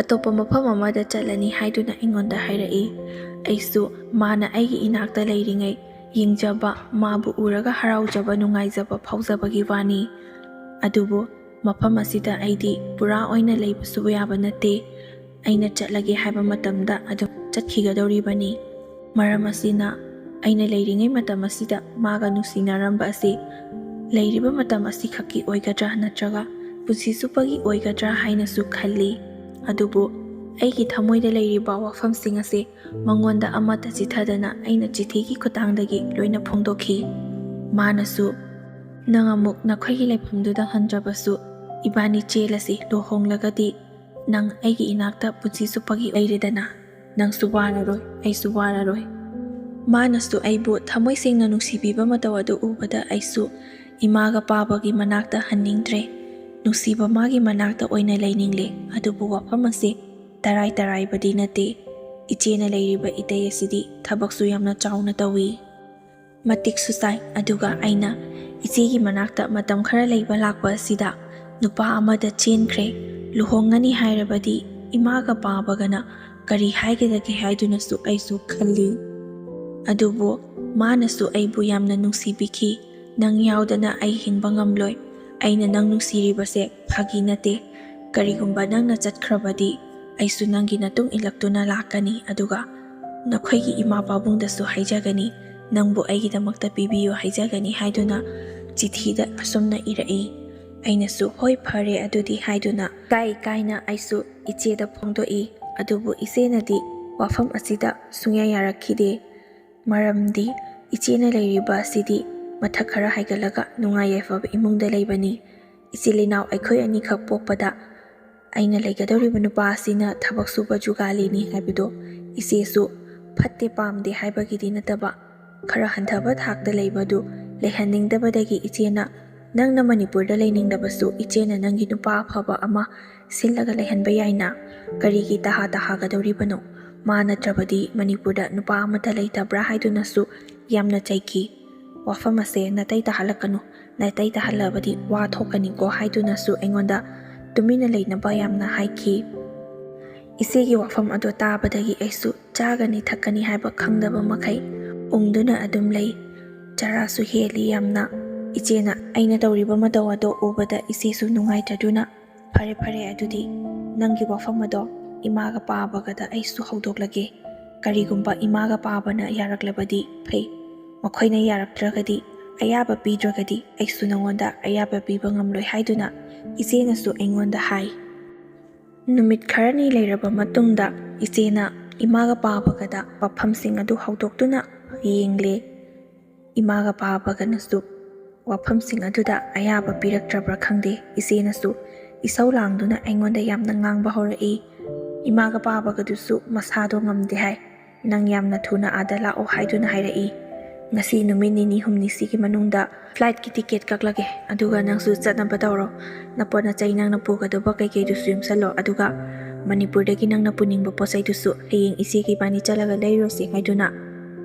ꯑꯇꯣꯞꯄ ꯃꯐꯝ ꯑꯃꯗ ꯆꯠꯂꯅꯤ ꯍꯥꯏꯗꯨꯅ ꯑꯩꯉꯣꯟꯗ ꯍꯥꯏꯔꯛꯏ꯫ ꯑꯩꯁꯨ ꯃꯥꯅ ꯑꯩꯒꯤ ꯏꯅꯥꯛꯇ ꯂꯩꯔꯤꯉꯩ ꯌꯦꯡꯖꯕ, ꯃꯥꯕꯨ ꯎꯔꯒ ꯍꯔꯥꯎꯖꯕ, ꯅꯨꯡꯉꯥꯏꯖꯕ ꯐꯥꯎꯖꯕꯒꯤ ꯋꯥꯅꯤ꯫ ꯑꯗꯨꯕꯨ ꯃꯐꯝ ꯑꯁꯤꯗ ꯑꯩꯗꯤ ꯄꯨꯔꯥ ꯑꯣꯏꯅ ꯂꯩꯕꯁꯨ ꯌꯥꯕ ꯅꯠꯇꯦ꯫ ꯑꯩꯅ ꯆꯠꯂꯒꯦ ꯍꯥꯏꯕ ꯃꯇꯝꯗ ꯑꯗꯨꯝ ꯆꯠꯈꯤꯒꯗꯧꯔꯤꯕꯅꯤ꯫ ꯃꯔꯝ ꯑꯁꯤꯅ, ꯑꯩꯅ ꯂꯩꯔꯤꯉꯩ ꯃꯇꯝ ꯑꯁꯤꯗ ꯃꯥꯒ ꯅꯨꯡꯁꯤꯅꯔꯝꯕ ꯑꯁꯤ ꯂꯩꯔꯤꯕ ꯃꯇꯝ ꯑꯁꯤꯈꯛꯀꯤ ꯑꯣꯏꯒꯗ꯭ꯔꯥ ꯅꯠꯇ꯭ꯔꯒ ꯄꯨꯟꯁꯤ ꯆꯨꯞꯄꯒꯤ ꯑꯣꯏꯒꯗ꯭ꯔꯥ ꯍꯥꯏꯅꯁꯨ ꯈꯜꯂꯤ꯫ ꯑꯗꯨꯕꯨ ꯑꯩꯒꯤ ꯊꯃꯣꯏꯗ ꯂꯩꯔꯤꯕ ꯋꯥꯐꯝꯁꯤꯡ ꯑꯁꯤ ꯃꯉꯣꯟꯗ ꯑꯃꯠꯇ ꯆꯤꯊꯗꯅ ꯑꯩꯅ ꯆꯤꯊꯤꯒꯤ ꯈꯨꯠꯊꯥꯡꯗꯒꯤ ꯂꯣꯏꯅ ꯐꯣꯡꯗꯣꯛꯈꯤ꯫ ꯃꯥꯅꯁꯨ, "ꯅꯪ ꯑꯃꯨꯛ ꯅꯈꯣꯏꯒꯤ ꯂꯩꯐꯝꯗꯨꯗ ꯍꯟꯗ꯭ꯔꯕꯁꯨ, ꯏꯕꯥꯅꯤ ꯆꯦꯜꯂꯁꯤ, ꯂꯨꯍꯣꯡꯂꯒꯗꯤ ꯅꯪ ꯑꯩꯒꯤ ꯏꯅꯥꯛꯇ ꯄꯨꯟꯁꯤ ꯆꯨꯞꯄꯒꯤ ꯂꯩꯔꯦꯗꯅ꯫ ꯅꯪꯁꯨ ꯋꯥꯔꯔꯣꯏ, ꯑꯩꯁꯨ ꯋꯥꯔꯔꯣꯏ"꯫ ꯃꯥꯅꯁꯨ ꯑꯩꯕꯨ ꯊꯃꯣꯏ ꯁꯦꯡꯅ ꯅꯨꯡꯁꯤꯕꯤꯕ ꯃꯇꯧ ꯑꯗꯨ ꯎꯕꯗ ꯑꯩꯁꯨ ꯏꯃꯥꯒ ꯄꯥꯕꯒꯤ ꯃꯅꯥꯛꯇ ꯍꯟꯅꯤꯡꯗ꯭ꯔꯦ꯫ ꯅꯨꯡꯁꯤꯕ ꯃꯥꯒꯤ ꯃꯅꯥꯛꯇ ꯑꯣꯏꯅ ꯂꯩꯅꯤꯡꯂꯦ꯫ ꯑꯗꯨꯕꯨ ꯋꯥꯐꯝ ꯑꯁꯤ ꯇꯔꯥꯏ ꯇꯔꯥꯏꯕꯗꯤ ꯅꯠꯇꯦ꯫ ꯏꯆꯦꯅ ꯂꯩꯔꯤꯕ ꯏꯇꯩ ꯑꯁꯤꯗꯤ ꯊꯕꯛꯁꯨ ꯌꯥꯝꯅ ꯆꯥꯎꯅ ꯇꯧꯏ꯫ ꯃꯇꯤꯛꯁꯨ ꯆꯥꯏ꯫ ꯑꯗꯨꯒ ꯑꯩꯅ ꯏꯆꯦꯒꯤ ꯃꯅꯥꯛꯇ ꯃꯇꯝ ꯈꯔ ꯂꯩꯕ ꯂꯥꯛꯄ ꯑꯁꯤꯗ ꯅꯨꯄꯥ ꯑꯃꯗ ꯆꯦꯟꯈ꯭ꯔꯦ꯫ ꯂꯨꯍꯣꯡꯉꯅꯤ ꯍꯥꯏꯔꯕꯗꯤ ꯏꯃꯥꯒ ꯄꯥꯕꯒꯅ ꯀꯔꯤ ꯍꯥꯏꯒꯗꯒꯦ ꯍꯥꯏꯗꯨꯅꯁꯨ ꯑꯩꯁꯨ ꯈꯜꯂꯤ꯫ ꯑꯗꯨꯕꯨ ꯃꯥꯅꯁꯨ ꯑꯩꯕꯨ ꯌꯥꯝꯅ ꯅꯨꯡꯁꯤꯕꯤꯈꯤ꯫ "ꯅꯪ ꯌꯥꯎꯗꯅ ꯑꯩ ꯍꯤꯡꯕ ꯉꯝꯂꯣꯏ꯫ ꯑꯩꯅ ꯅꯪ ꯅꯨꯡꯁꯤꯔꯤꯕꯁꯦ ꯐꯥꯒꯤ ꯅꯠꯇꯦ꯫ ꯀꯔꯤꯒꯨꯝꯕ ꯅꯪꯅ ꯆꯠꯈ꯭ꯔꯕꯗꯤ ꯑꯩꯁꯨ ꯅꯪꯒꯤ ꯅꯇꯨꯡ ꯏꯜꯂꯛꯇꯨꯅ ꯂꯥꯛꯀꯅꯤ, ꯑꯗꯨꯒ ꯅꯈꯣꯏꯒꯤ ꯏꯃꯥ ꯄꯥꯕꯨꯡꯗꯁꯨ ꯍꯥꯏꯖꯒꯅꯤ, ꯅꯪꯕꯨ ꯑꯩꯒꯤꯗꯃꯛꯇ ꯄꯤꯕꯤꯌꯨ ꯍꯥꯏꯖꯒꯅꯤ" ꯍꯥꯏꯗꯨꯅ ꯆꯤꯊꯤꯗ ꯑꯁꯨꯝꯅ ꯏꯔꯛꯏ꯫ ꯑꯩꯅꯁꯨ "ꯍꯣꯏ, ꯐꯔꯦ ꯑꯗꯨꯗꯤ" ꯍꯥꯏꯗꯨꯅ ꯏꯀꯥꯏ ꯏꯀꯥꯏꯅ ꯑꯩꯁꯨ ꯏꯆꯦꯗ ꯐꯣꯡꯗꯣꯛꯏ꯫ ꯑꯗꯨꯕꯨ ꯏꯆꯦꯅꯗꯤ ꯋꯥꯐꯝ ꯑꯁꯤꯗ ꯁꯨꯡꯌꯥ ꯌꯥꯔꯛꯈꯤꯗꯦ꯫ ꯃꯔꯝꯗꯤ ꯏꯆꯦꯅ ꯂꯩꯔꯤꯕ ꯑꯁꯤꯗꯤ ꯃꯊꯛ ꯈꯔ ꯍꯥꯏꯒꯠꯂꯒ ꯅꯨꯡꯉꯥꯏ ꯌꯥꯏꯐꯕ ꯏꯃꯨꯡꯗ ꯂꯩꯕꯅꯤ꯫ ꯏꯆꯤꯜ ꯏꯅꯥꯎ ꯑꯩꯈꯣꯏ ꯑꯅꯤꯈꯛ ꯄꯣꯛꯄꯗ ꯑꯩꯅ ꯂꯩꯒꯗꯧꯔꯤꯕ ꯅꯨꯄꯥ ꯑꯁꯤꯅ ꯊꯕꯛ ꯁꯨꯕ ꯖꯨꯒꯥꯂꯤꯅꯤ ꯍꯥꯏꯕꯗꯣ ꯏꯆꯦꯁꯨ ꯐꯠꯇꯦ ꯄꯥꯝꯗꯦ ꯍꯥꯏꯕꯒꯤꯗꯤ ꯅꯠꯇꯕ, ꯈꯔ ꯍꯟꯊꯕ ꯊꯥꯛꯇ ꯂꯩꯕꯗꯨ ꯂꯩꯍꯟꯅꯤꯡꯗꯕꯗꯒꯤ ꯏꯆꯦꯅ, "ꯅꯪꯅ ꯃꯅꯤꯄꯨꯔꯗ ꯂꯩꯅꯤꯡꯂꯕꯁꯨ ꯏꯆꯦꯅ ꯅꯪꯒꯤ ꯅꯨꯄꯥ ꯑꯐꯕ ꯑꯃ ꯁꯤꯜꯂꯒ ꯂꯩꯍꯟꯕ ꯌꯥꯏꯅ, ꯀꯔꯤꯒꯤ ꯇꯍꯥ ꯇꯍꯥꯒꯗꯧꯔꯤꯕꯅꯣ? ꯃꯥ ꯅꯠꯇ꯭ꯔꯕꯗꯤ ꯃꯅꯤꯄꯨꯔꯗ ꯅꯨꯄꯥ ꯑꯃꯠꯇ ꯂꯩꯇꯕ꯭ꯔꯥ?" ꯍꯥꯏꯗꯨꯅꯁꯨ ꯌꯥꯝꯅ ꯆꯩꯈꯤ꯫ "ꯋꯥꯐꯝ ꯑꯁꯦ ꯅꯥꯇꯩ ꯇꯥꯍꯜꯂꯛꯀꯅꯨ, ꯅꯥꯇꯩ ꯇꯥꯍꯜꯂꯕꯗꯤ ꯋꯥ ꯊꯣꯛꯀꯅꯤꯀꯣ" ꯍꯥꯏꯗꯨꯅꯁꯨ ꯑꯩꯉꯣꯟꯗ ꯇꯨꯃꯤꯟꯅ ꯂꯩꯅꯕ ꯌꯥꯝꯅ ꯍꯥꯏꯈꯤ꯫ ꯏꯆꯦꯒꯤ ꯋꯥꯐꯝ ꯑꯗꯣ ꯇꯥꯕꯗꯒꯤ ꯑꯩꯁꯨ ꯆꯥꯒꯅꯤ ꯊꯛꯀꯅꯤ ꯍꯥꯏꯕ ꯈꯪꯗꯕ ꯃꯈꯩ ꯎꯪꯗꯨꯅ ꯑꯗꯨꯝ ꯂꯩ꯫ ꯆꯔꯥꯁꯨ ꯍꯦꯜꯂꯤ ꯌꯥꯝꯅ꯫ ꯏꯆꯦꯅ ꯑꯩꯅ ꯇꯧꯔꯤꯕ ꯃꯇꯧ ꯑꯗꯣ ꯎꯕꯗ ꯏꯆꯦꯁꯨ ꯅꯨꯡꯉꯥꯏꯇꯗꯨꯅ "ꯐꯔꯦ, ꯐꯔꯦ, ꯑꯗꯨꯗꯤ ꯅꯪꯒꯤ ꯋꯥꯐꯝ ꯑꯗꯣ ꯏꯃꯥꯒ ꯄꯥꯕꯒꯗ ꯑꯩꯁꯨ ꯍꯧꯗꯣꯛꯂꯒꯦ꯫ ꯀꯔꯤꯒꯨꯝꯕ ꯏꯃꯥꯒ ꯄꯥꯕꯅ ꯌꯥꯔꯛꯂꯕꯗꯤ ꯐꯩ, ꯃꯈꯣꯏꯅ ꯌꯥꯔꯛꯇ꯭ꯔꯒꯗꯤ, ꯑꯌꯥꯕ ꯄꯤꯗ꯭ꯔꯒꯗꯤ ꯑꯩꯁꯨ ꯅꯉꯣꯟꯗ ꯑꯌꯥꯕ ꯄꯤꯕ ꯉꯝꯂꯣꯏ" ꯍꯥꯏꯗꯨꯅ ꯏꯆꯦꯅꯁꯨ ꯑꯩꯉꯣꯟꯗ ꯍꯥꯏ꯫ ꯅꯨꯃꯤꯠ ꯈꯔꯅꯤ ꯂꯩꯔꯕ ꯃꯇꯨꯡꯗ ꯏꯆꯦꯅ ꯏꯃꯥꯒ ꯄꯥꯕꯒꯗ ꯋꯥꯐꯝꯁꯤꯡ ꯑꯗꯨ ꯍꯧꯗꯣꯛꯇꯨꯅ ꯌꯦꯡꯂꯦ꯫ ꯏꯃꯥꯒ ꯄꯥꯕꯒꯅꯁꯨ ꯋꯥꯐꯝꯁꯤꯡ ꯑꯗꯨꯗ ꯑꯌꯥꯕ ꯄꯤꯔꯛꯇ꯭ꯔꯕ꯭ꯔꯥ ꯈꯪꯗꯦ, ꯏꯆꯦꯅꯁꯨ ꯏꯁꯧ ꯂꯥꯡꯗꯨꯅ ꯑꯩꯉꯣꯟꯗ ꯌꯥꯝꯅ ꯉꯥꯡꯕ ꯍꯧꯔꯛꯏ꯫ ꯏꯃꯥꯒ ꯄꯥꯕꯒꯗꯨꯁꯨ ꯃꯁꯥꯗꯣ ꯉꯝꯗꯦ ꯍꯥꯏ꯫ "ꯅꯪ ꯌꯥꯝꯅ ꯊꯨꯅ ꯑꯥꯗ ꯂꯥꯛꯑꯣ" ꯍꯥꯏꯗꯨꯅ ꯍꯥꯏꯔꯛꯏ꯫ "ꯉꯁꯤ ꯅꯨꯃꯤꯠ ꯅꯤꯅꯤ ꯍꯨꯝꯅꯤꯁꯤꯒꯤ ꯃꯅꯨꯡꯗ ꯐ꯭ꯂꯥꯏꯠꯀꯤ ꯇꯤꯀꯦꯠ ꯀꯛꯂꯒꯦ, ꯑꯗꯨꯒ ꯅꯪꯁꯨ ꯆꯠꯅꯕ ꯇꯧꯔꯣ꯫ ꯅꯄꯣꯠ ꯅꯆꯩ ꯅꯪꯅ ꯄꯨꯒꯗꯧꯕ ꯀꯩꯀꯩꯗꯨꯁꯨ ꯌꯣꯝꯁꯜꯂꯣ, ꯑꯗꯨꯒ ꯃꯅꯤꯄꯨꯔꯗꯒꯤ ꯅꯪꯅ ꯄꯨꯅꯤꯡꯕ ꯄꯣꯠ ꯆꯩꯗꯨꯁꯨ ꯍꯌꯦꯡ ꯏꯆꯦꯒ ꯏꯕꯥꯅꯤ ꯆꯠꯂꯒ ꯂꯩꯔꯨꯔꯁꯤ" ꯍꯥꯏꯗꯨꯅ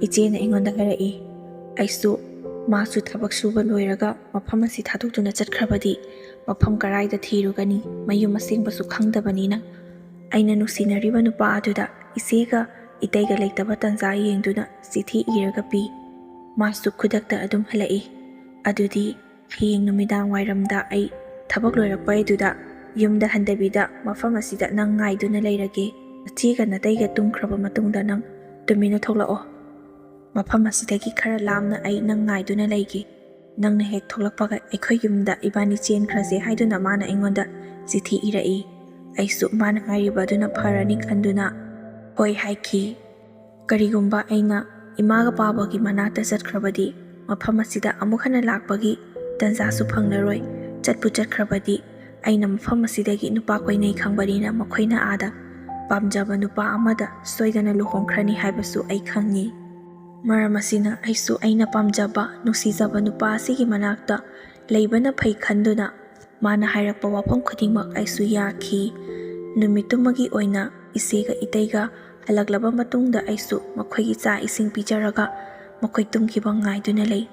ꯏꯆꯦꯅ ꯑꯩꯉꯣꯟꯗ ꯍꯥꯏꯔꯛꯏ꯫ ꯑꯩꯁꯨ, ꯃꯥꯁꯨ ꯊꯕꯛ ꯁꯨꯕ ꯂꯣꯏꯔꯒ ꯃꯐꯝ ꯑꯁꯤ ꯊꯥꯗꯣꯛꯇꯨꯅ ꯆꯠꯈ꯭ꯔꯕꯗꯤ ꯃꯐꯝ ꯀꯔꯥꯏꯗ ꯊꯤꯔꯨꯒꯅꯤ? ꯃꯌꯨꯝ ꯑꯁꯦꯡꯕꯁꯨ ꯈꯪꯗꯕꯅꯤꯅ꯫ ꯑꯩꯅ ꯅꯨꯡꯁꯤꯅꯔꯤꯕ ꯅꯨꯄꯥ ꯑꯗꯨꯗ ꯏꯆꯦꯒ ꯏꯇꯩꯒ ꯂꯩꯇꯕ ꯇꯟꯖꯥ ꯌꯦꯡꯗꯨꯅ ꯆꯤꯊꯤ ꯏꯔꯒ ꯄꯤ꯫ ꯃꯥꯁꯨ ꯈꯨꯗꯛꯇ ꯑꯗꯨꯝ ꯍꯜꯂꯛꯏ꯫ "ꯑꯗꯨꯗꯤ ꯍꯌꯦꯡ ꯅꯨꯃꯤꯗꯥꯡ ꯋꯥꯏꯔꯝꯗ ꯑꯩ ꯊꯕꯛ ꯂꯣꯏꯔꯛꯄꯩꯗꯨꯗ ꯌꯨꯝꯗ ꯍꯟꯗꯕꯤꯗ ꯃꯐꯝ ꯑꯁꯤꯗ ꯅꯪ ꯉꯥꯏꯗꯨꯅ ꯂꯩꯔꯒꯦ꯫ ꯅꯆꯦꯒ ꯅꯇꯩꯒ ꯇꯨꯝꯈ꯭ꯔꯕ ꯃꯇꯨꯡꯗ ꯅꯪ ꯇꯨꯃꯤꯟꯅ ꯊꯣꯛꯂꯛꯑꯣ꯫ ꯃꯐꯝ ꯑꯁꯤꯗꯒꯤ ꯈꯔ ꯂꯥꯞꯅ ꯑꯩ ꯅꯪ ꯉꯥꯏꯗꯨꯅ ꯂꯩꯒꯦ꯫ ꯅꯪꯅ ꯍꯦꯛ ꯊꯣꯛꯂꯛꯄꯒ ꯑꯩꯈꯣꯏ ꯌꯨꯝꯗ ꯏꯕꯥꯅꯤ ꯆꯦꯟꯈ꯭ꯔꯁꯦ" ꯍꯥꯏꯗꯨꯅ ꯃꯥꯅ ꯑꯩꯉꯣꯟꯗ ꯆꯤꯊꯤ ꯏꯔꯛꯏ꯫ ꯑꯩꯁꯨ ꯃꯥꯅ ꯍꯥꯏꯔꯤꯕ ꯑꯗꯨꯅ ꯐꯔꯅꯤ ꯈꯟꯗꯨꯅ "ꯍꯣꯏ" ꯍꯥꯏꯈꯤ꯫ ꯀꯔꯤꯒꯨꯝꯕ ꯑꯩꯅ ꯏꯃꯥꯒ ꯄꯥꯕꯒꯤ ꯃꯅꯥꯛꯇ ꯆꯠꯈ꯭ꯔꯕꯗꯤ ꯃꯐꯝ ꯑꯁꯤꯗ ꯑꯃꯨꯛ ꯍꯟꯅ ꯂꯥꯛꯄꯒꯤ ꯇꯟꯖꯥꯁꯨ ꯐꯪꯂꯔꯣꯏ꯫ ꯆꯠꯄꯨ ꯆꯠꯈ꯭ꯔꯕꯗꯤ ꯑꯩꯅ ꯃꯐꯝ ꯑꯁꯤꯗꯒꯤ ꯅꯨꯄꯥ ꯀꯣꯏꯅꯩ ꯈꯪꯕꯅꯤꯅ ꯃꯈꯣꯏꯅ ꯑꯥꯗ ꯄꯥꯝꯖꯕ ꯅꯨꯄꯥ ꯑꯃꯗ ꯁꯣꯏꯗꯅ ꯂꯨꯍꯣꯡꯈ꯭ꯔꯅꯤ ꯍꯥꯏꯕꯁꯨ ꯑꯩ ꯈꯪꯉꯤ꯫ ꯃꯔꯝ ꯑꯁꯤꯅ ꯑꯩꯁꯨ ꯑꯩꯅ ꯄꯥꯝꯖꯕ, ꯅꯨꯡꯁꯤꯖꯕ ꯅꯨꯄꯥ ꯑꯁꯤꯒꯤ ꯃꯅꯥꯛꯇ ꯂꯩꯕꯅ ꯐꯩ ꯈꯟꯗꯨꯅ ꯃꯥꯅ ꯍꯥꯏꯔꯛꯄ ꯋꯥꯐꯝ ꯈꯨꯗꯤꯡꯃꯛ ꯑꯩꯁꯨ ꯌꯥꯈꯤ꯫ ꯅꯨꯃꯤꯠꯇꯨꯃꯒꯤ ꯑꯣꯏꯅ ꯏꯆꯦꯒ ꯏꯇꯩꯒ ꯍꯜꯂꯛꯂꯕ ꯃꯇꯨꯡꯗ ꯑꯩꯁꯨ ꯃꯈꯣꯏꯒꯤ ꯆꯥꯛ ꯏꯁꯤꯡ ꯄꯤꯖꯔꯒ ꯃꯈꯣꯏ ꯇꯨꯝꯈꯤꯕ ꯉꯥꯏꯗꯨꯅ ꯂꯩ꯫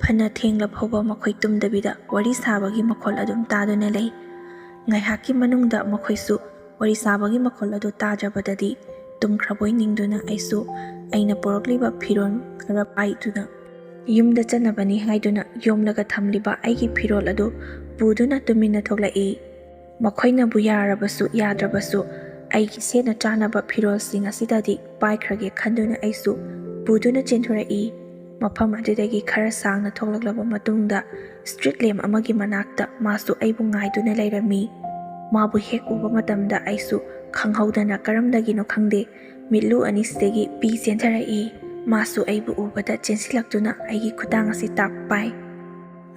ꯐꯅ ꯊꯦꯡꯂ ꯐꯥꯎꯕ ꯃꯈꯣꯏ ꯇꯨꯝꯗꯕꯤꯗ ꯋꯥꯔꯤ ꯁꯥꯕꯒꯤ ꯃꯈꯣꯜ ꯑꯗꯨꯝ ꯇꯥꯗꯨꯅ ꯂꯩ꯫ ꯉꯥꯏꯍꯥꯛꯀꯤ ꯃꯅꯨꯡꯗ ꯃꯈꯣꯏꯁꯨ ꯋꯥꯔꯤ ꯁꯥꯕꯒꯤ ꯃꯈꯣꯜ ꯑꯗꯨ ꯇꯥꯗ꯭ꯔꯕꯗꯗꯤ ꯇꯨꯝꯈ꯭ꯔꯕꯣꯏ ꯅꯤꯡꯗꯨꯅ ꯑꯩꯁꯨ ꯑꯩꯅ ꯄꯨꯔꯛꯂꯤꯕ ꯐꯤꯔꯣꯜ ꯈꯔ ꯄꯥꯏꯗꯨꯅ ꯌꯨꯝꯗ ꯆꯠꯅꯕꯅꯤ ꯍꯥꯏꯗꯨꯅ ꯌꯣꯝꯂꯒ ꯊꯝꯂꯤꯕ ꯑꯩꯒꯤ ꯐꯤꯔꯣꯜ ꯑꯗꯨ ꯄꯨꯗꯨꯅ ꯇꯨꯃꯤꯟꯅ ꯊꯣꯛꯂꯛꯏ꯫ ꯃꯈꯣꯏꯅꯕꯨ ꯌꯥꯔꯕꯁꯨ ꯌꯥꯗ꯭ꯔꯕꯁꯨ ꯑꯩꯒꯤ ꯁꯦꯠꯅ ꯆꯥꯅꯕ ꯐꯤꯔꯣꯜꯁꯤꯡ ꯑꯁꯤꯗꯗꯤ ꯄꯥꯏꯈ꯭ꯔꯒꯦ ꯈꯟꯗꯨꯅ ꯑꯩꯁꯨ ꯄꯨꯗꯨꯅ ꯆꯦꯟꯊꯣꯔꯛꯏ꯫ ꯃꯐꯝ ꯑꯗꯨꯗꯒꯤ ꯈꯔ ꯁꯥꯡꯅ ꯊꯣꯛꯂꯛꯂꯕ ꯃꯇꯨꯡꯗ ꯁ꯭ꯇ꯭ꯔꯤꯠ ꯂꯦꯝꯞ ꯑꯃꯒꯤ ꯃꯅꯥꯛꯇ ꯃꯥꯁꯨ ꯑꯩꯕꯨ ꯉꯥꯏꯗꯨꯅ ꯂꯩꯔꯝꯃꯤ꯫ ꯃꯥꯕꯨ ꯍꯦꯛ ꯎꯕ ꯃꯇꯝꯗ ꯑꯩꯁꯨ ꯈꯪꯍꯧꯗꯅ ꯀꯔꯝꯗꯒꯤꯅꯣ ꯈꯪꯗꯦ ꯃꯤꯠꯂꯨ ꯑꯅꯤꯁꯤꯗꯒꯤ ꯄꯤ ꯆꯦꯟꯊꯔꯛꯏ꯫ ꯃꯥꯁꯨ ꯑꯩꯕꯨ ꯎꯕꯗ ꯆꯦꯟꯁꯤꯜꯂꯛꯇꯨꯅ ꯑꯩꯒꯤ ꯈꯨꯗꯥꯡ ꯑꯁꯤ ꯇꯥꯛ ꯄꯥꯏ꯫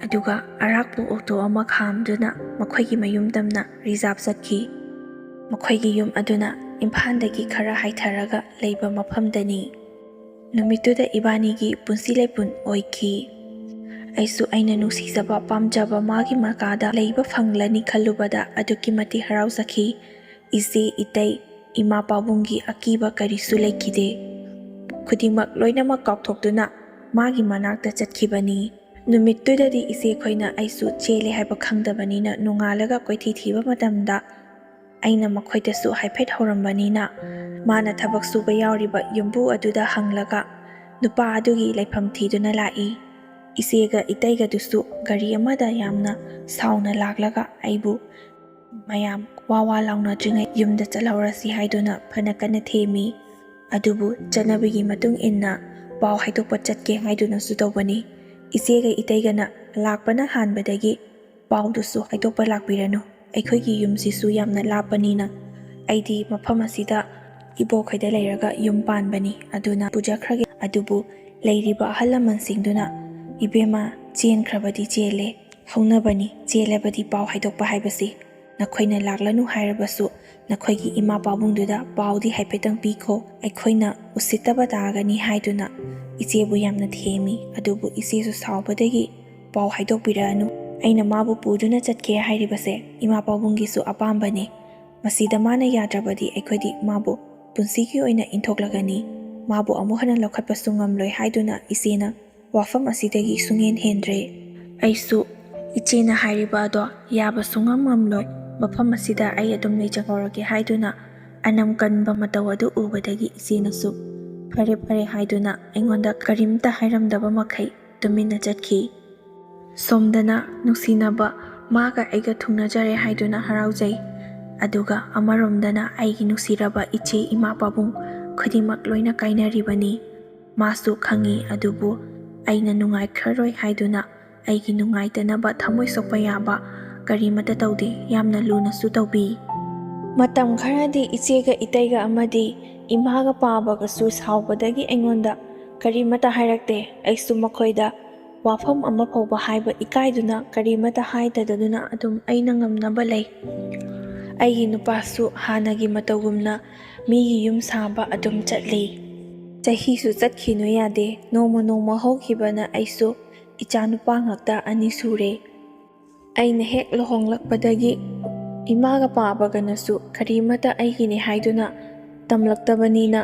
ꯑꯗꯨꯒ ꯑꯔꯥꯛꯄ ꯑꯣꯇꯣ ꯑꯃ ꯈꯥꯝꯗꯨꯅ ꯃꯈꯣꯏꯒꯤ ꯃꯌꯨꯝ ꯇꯝꯅ ꯔꯤꯖꯥꯕ ꯆꯠꯈꯤ꯫ ꯃꯈꯣꯏꯒꯤ ꯌꯨꯝ ꯑꯗꯨꯅ ꯏꯝꯐꯥꯜꯗꯒꯤ ꯈꯔ ꯍꯥꯏꯊꯔꯒ ꯂꯩꯕ ꯃꯐꯝꯗꯅꯤ꯫ ꯅꯨꯃꯤꯠꯇꯨꯗ ꯏꯕꯥꯅꯤꯒꯤ ꯄꯨꯟꯁꯤ ꯂꯩꯄꯨꯟ ꯑꯣꯏꯈꯤ꯫ ꯑꯩꯁꯨ ꯑꯩꯅ ꯅꯨꯡꯁꯤꯖꯕ ꯄꯥꯝꯖꯕ ꯃꯥꯒꯤ ꯃꯀꯥꯗ ꯂꯩꯕ ꯐꯪꯂꯅꯤ ꯈꯜꯂꯨꯕꯗ ꯑꯗꯨꯛꯀꯤ ꯃꯇꯤꯛ ꯍꯔꯥꯎꯖꯈꯤ꯫ ꯏꯆꯦ, ꯏꯇꯩ, ꯏꯃꯥ ꯄꯥꯕꯨꯡꯒꯤ ꯑꯀꯤꯕ ꯀꯔꯤꯁꯨ ꯂꯩꯈꯤꯗꯦ꯫ ꯈꯨꯗꯤꯡꯃꯛ ꯂꯣꯏꯅꯃꯛ ꯀꯥꯎꯊꯣꯛꯇꯨꯅ ꯃꯥꯒꯤ ꯃꯅꯥꯛꯇ ꯆꯠꯈꯤꯕꯅꯤ꯫ ꯅꯨꯃꯤꯠꯇꯨꯗꯗꯤ ꯏꯆꯦꯈꯣꯏꯅ ꯑꯩꯁꯨ ꯆꯦꯜꯂꯦ ꯍꯥꯏꯕ ꯈꯪꯗꯕꯅꯤꯅ ꯅꯣꯡꯉꯥꯜꯂꯒ ꯀꯣꯏꯊꯤ ꯊꯤꯕ ꯃꯇꯝꯗ ꯑꯩꯅ ꯃꯈꯣꯏꯗꯁꯨ ꯍꯥꯏꯐꯦꯠ ꯍꯧꯔꯝꯕꯅꯤꯅ ꯃꯥꯅ ꯊꯕꯛ ꯁꯨꯕ ꯌꯥꯎꯔꯤꯕ ꯌꯨꯝꯕꯨ ꯑꯗꯨꯗ ꯍꯪꯂꯒ ꯅꯨꯄꯥ ꯑꯗꯨꯒꯤ ꯂꯩꯐꯝ ꯊꯤꯗꯨꯅ ꯂꯥꯛꯏ꯫ ꯏꯆꯦꯒ ꯏꯇꯩꯒꯗꯨꯁꯨ ꯒꯥꯔꯤ ꯑꯃꯗ ꯌꯥꯝꯅ ꯁꯥꯎꯅ ꯂꯥꯛꯂꯒ ꯑꯩꯕꯨ ꯃꯌꯥꯝ ꯋꯥ ꯋꯥ ꯂꯥꯎꯅꯗ꯭ꯔꯤꯉꯩ ꯌꯨꯝꯗ ꯆꯠꯍꯧꯔꯁꯤ ꯍꯥꯏꯗꯨꯅ ꯐꯅ ꯀꯟꯅ ꯊꯦꯝꯃꯤ꯫ ꯑꯗꯨꯕꯨ ꯆꯠꯅꯕꯤꯒꯤ ꯃꯇꯨꯡ ꯏꯟꯅ ꯄꯥꯎ ꯍꯥꯏꯗꯣꯛꯄ ꯆꯠꯀꯦ ꯍꯥꯏꯗꯨꯅꯁꯨ ꯇꯧꯕꯅꯤ꯫ ꯏꯆꯦꯒ ꯏꯇꯩꯒꯅ ꯂꯥꯛꯄꯅ ꯍꯥꯟꯕꯗꯒꯤ ꯄꯥꯎꯗꯨꯁꯨ ꯍꯥꯏꯗꯣꯛꯄ ꯂꯥꯛꯄꯤꯔꯅꯨ꯫ ꯑꯩꯈꯣꯏꯒꯤ ꯌꯨꯝꯁꯤꯁꯨ ꯌꯥꯝꯅ ꯂꯥꯞꯄꯅꯤꯅ ꯑꯩꯗꯤ ꯃꯐꯝ ꯑꯁꯤꯗ ꯏꯕꯣꯛꯈꯣꯏꯗ ꯂꯩꯔꯒ ꯌꯨꯝ ꯄꯥꯟꯕꯅꯤ꯫ ꯑꯗꯨꯅ ꯄꯨꯖꯈ꯭ꯔꯒꯦ꯫ ꯑꯗꯨꯕꯨ ꯂꯩꯔꯤꯕ ꯑꯍꯜ ꯂꯃꯟꯁꯤꯡꯗꯨꯅ "ꯏꯕꯦꯝꯃ, ꯆꯦꯟꯈ꯭ꯔꯕꯗꯤ ꯆꯦꯜꯂꯦ, ꯍꯧꯅꯕꯅꯤ, ꯆꯦꯜꯂꯕꯗꯤ ꯄꯥꯎ ꯍꯥꯏꯗꯣꯛꯄ ꯍꯥꯏꯕꯁꯤ꯫ ꯅꯈꯣꯏꯅ ꯂꯥꯛꯂꯅꯨ ꯍꯥꯏꯔꯕꯁꯨ ꯅꯈꯣꯏꯒꯤ ꯏꯃꯥ ꯄꯥꯕꯨꯡꯗꯨꯗ ꯄꯥꯎꯗꯤ ꯍꯥꯏꯐꯦꯠꯇꯪ ꯄꯤꯈꯣ, ꯑꯩꯈꯣꯏꯅ ꯎꯁꯤꯠꯇꯕ ꯇꯥꯒꯅꯤ" ꯍꯥꯏꯗꯨꯅ ꯏꯆꯦꯕꯨ ꯌꯥꯝꯅ ꯊꯦꯝꯃꯤ꯫ ꯑꯗꯨꯕꯨ ꯏꯆꯦꯁꯨ ꯁꯥꯎꯕꯗꯒꯤ "ꯄꯥꯎ ꯍꯥꯏꯗꯣꯛꯄꯤꯔꯛꯑꯅꯨ, ꯑꯩꯅ ꯃꯥꯕꯨ ꯄꯨꯗꯨꯅ ꯆꯠꯀꯦ ꯍꯥꯏꯔꯤꯕꯁꯦ ꯏꯃꯥ ꯄꯥꯕꯨꯡꯒꯤꯁꯨ ꯑꯄꯥꯝꯕꯅꯤ꯫ ꯃꯁꯤꯗ ꯃꯥꯅ ꯌꯥꯗ꯭ꯔꯕꯗꯤ ꯑꯩꯈꯣꯏꯗꯤ ꯃꯥꯕꯨ ꯄꯨꯟꯁꯤꯒꯤ ꯑꯣꯏꯅ ꯏꯟꯊꯣꯛꯂꯒꯅꯤ꯫ ꯃꯥꯕꯨ ꯑꯃꯨꯛ ꯍꯟꯅ ꯂꯧꯈꯠꯄꯁꯨ ꯉꯝꯂꯣꯏ" ꯍꯥꯏꯗꯨꯅ ꯏꯆꯦꯅ ꯋꯥꯐꯝ ꯑꯁꯤꯗꯒꯤ ꯁꯨꯡꯍꯦꯟ ꯍꯦꯟꯗ꯭ꯔꯦ꯫ ꯑꯩꯁꯨ ꯏꯆꯦꯅ ꯍꯥꯏꯔꯤꯕ ꯑꯗꯣ ꯌꯥꯕ ꯁꯨꯡꯉꯝ ꯉꯝꯂꯣꯏ, ꯃꯐꯝ ꯑꯁꯤꯗ ꯑꯩ ꯑꯗꯨꯝ ꯂꯩꯖꯍꯧꯔꯒꯦ ꯍꯥꯏꯗꯨꯅ ꯑꯅꯝ ꯀꯟꯕ ꯃꯇꯧ ꯑꯗꯨ ꯎꯕꯗꯒꯤ ꯏꯆꯦꯅꯁꯨ "ꯐꯔꯦ, ꯐꯔꯦ" ꯍꯥꯏꯗꯨꯅ ꯑꯩꯉꯣꯟꯗ ꯀꯔꯤꯝꯇ ꯍꯥꯏꯔꯝꯗꯕ ꯃꯈꯩ ꯇꯨꯃꯤꯟꯅ ꯆꯠꯈꯤ꯫ ꯁꯣꯝꯗꯅ ꯅꯨꯡꯁꯤꯅꯕ ꯃꯥꯒ ꯑꯩꯒ ꯊꯨꯡꯅꯖꯔꯦ ꯍꯥꯏꯗꯨꯅ ꯍꯔꯥꯎꯖꯩ, ꯑꯗꯨꯒ ꯑꯃꯔꯣꯝꯗꯅ ꯑꯩꯒꯤ ꯅꯨꯡꯁꯤꯔꯕ ꯏꯆꯦ ꯏꯃꯥ ꯄꯥꯕꯨꯡ ꯈꯨꯗꯤꯡꯃꯛ ꯂꯣꯏꯅ ꯀꯥꯏꯅꯔꯤꯕꯅꯤ꯫ ꯃꯥꯁꯨ ꯈꯪꯉꯤ, ꯑꯗꯨꯕꯨ ꯑꯩꯅ ꯅꯨꯡꯉꯥꯏꯈ꯭ꯔꯔꯣꯏ ꯍꯥꯏꯗꯨꯅ ꯑꯩꯒꯤ ꯅꯨꯡꯉꯥꯏꯇꯅꯕ ꯊꯃꯣꯏ ꯁꯣꯛꯄ ꯌꯥꯕ ꯀꯔꯤꯃꯠꯇ ꯇꯧꯗꯦ꯫ ꯌꯥꯝꯅ ꯂꯨꯅꯁꯨ ꯇꯧꯕꯤ꯫ ꯃꯇꯝ ꯈꯔꯗꯤ ꯏꯆꯦꯒ ꯏꯇꯩꯒ ꯑꯃꯗꯤ ꯏꯃꯥꯒ ꯄꯥꯕꯒꯁꯨ ꯁꯥꯎꯕꯗꯒꯤ ꯑꯩꯉꯣꯟꯗ ꯀꯔꯤꯃꯠꯇ ꯍꯥꯏꯔꯛꯇꯦ꯫ ꯑꯩꯁꯨ ꯃꯈꯣꯏꯗ ꯋꯥꯐꯝ ꯑꯃ ꯐꯥꯎꯕ ꯍꯥꯏꯕ ꯏꯀꯥꯏꯗꯨꯅ ꯀꯔꯤꯃꯠꯇ ꯍꯥꯏꯗꯗꯨꯅ ꯑꯗꯨꯝ ꯑꯩꯅ ꯉꯝꯅꯕ ꯂꯩ꯫ ꯑꯩꯒꯤ ꯅꯨꯄꯥꯁꯨ ꯍꯥꯟꯅꯒꯤ ꯃꯇꯧꯒꯨꯝꯅ ꯃꯤꯒꯤ ꯌꯨꯝ ꯁꯥꯕ ꯑꯗꯨꯝ ꯆꯠꯂꯤ꯫ ꯆꯍꯤꯁꯨ ꯆꯠꯈꯤꯅꯨ ꯌꯥꯗꯦ꯫ ꯅꯣꯡꯃ ꯅꯣꯡꯃ ꯍꯧꯈꯤꯕꯅ ꯑꯩꯁꯨ ꯏꯆꯥ ꯅꯨꯄꯥ ꯉꯥꯛꯇ ꯑꯅꯤ ꯁꯨꯔꯦ꯫ ꯑꯩꯅ ꯍꯦꯛ ꯂꯨꯍꯣꯡꯂꯛꯄꯗꯒꯤ ꯏꯃꯥꯒ ꯄꯥꯕꯒꯅꯁꯨ ꯀꯔꯤꯃꯠꯇ ꯑꯩꯒꯤꯅꯤ ꯍꯥꯏꯗꯨꯅ ꯇꯝꯂꯛꯇꯕꯅꯤꯅ,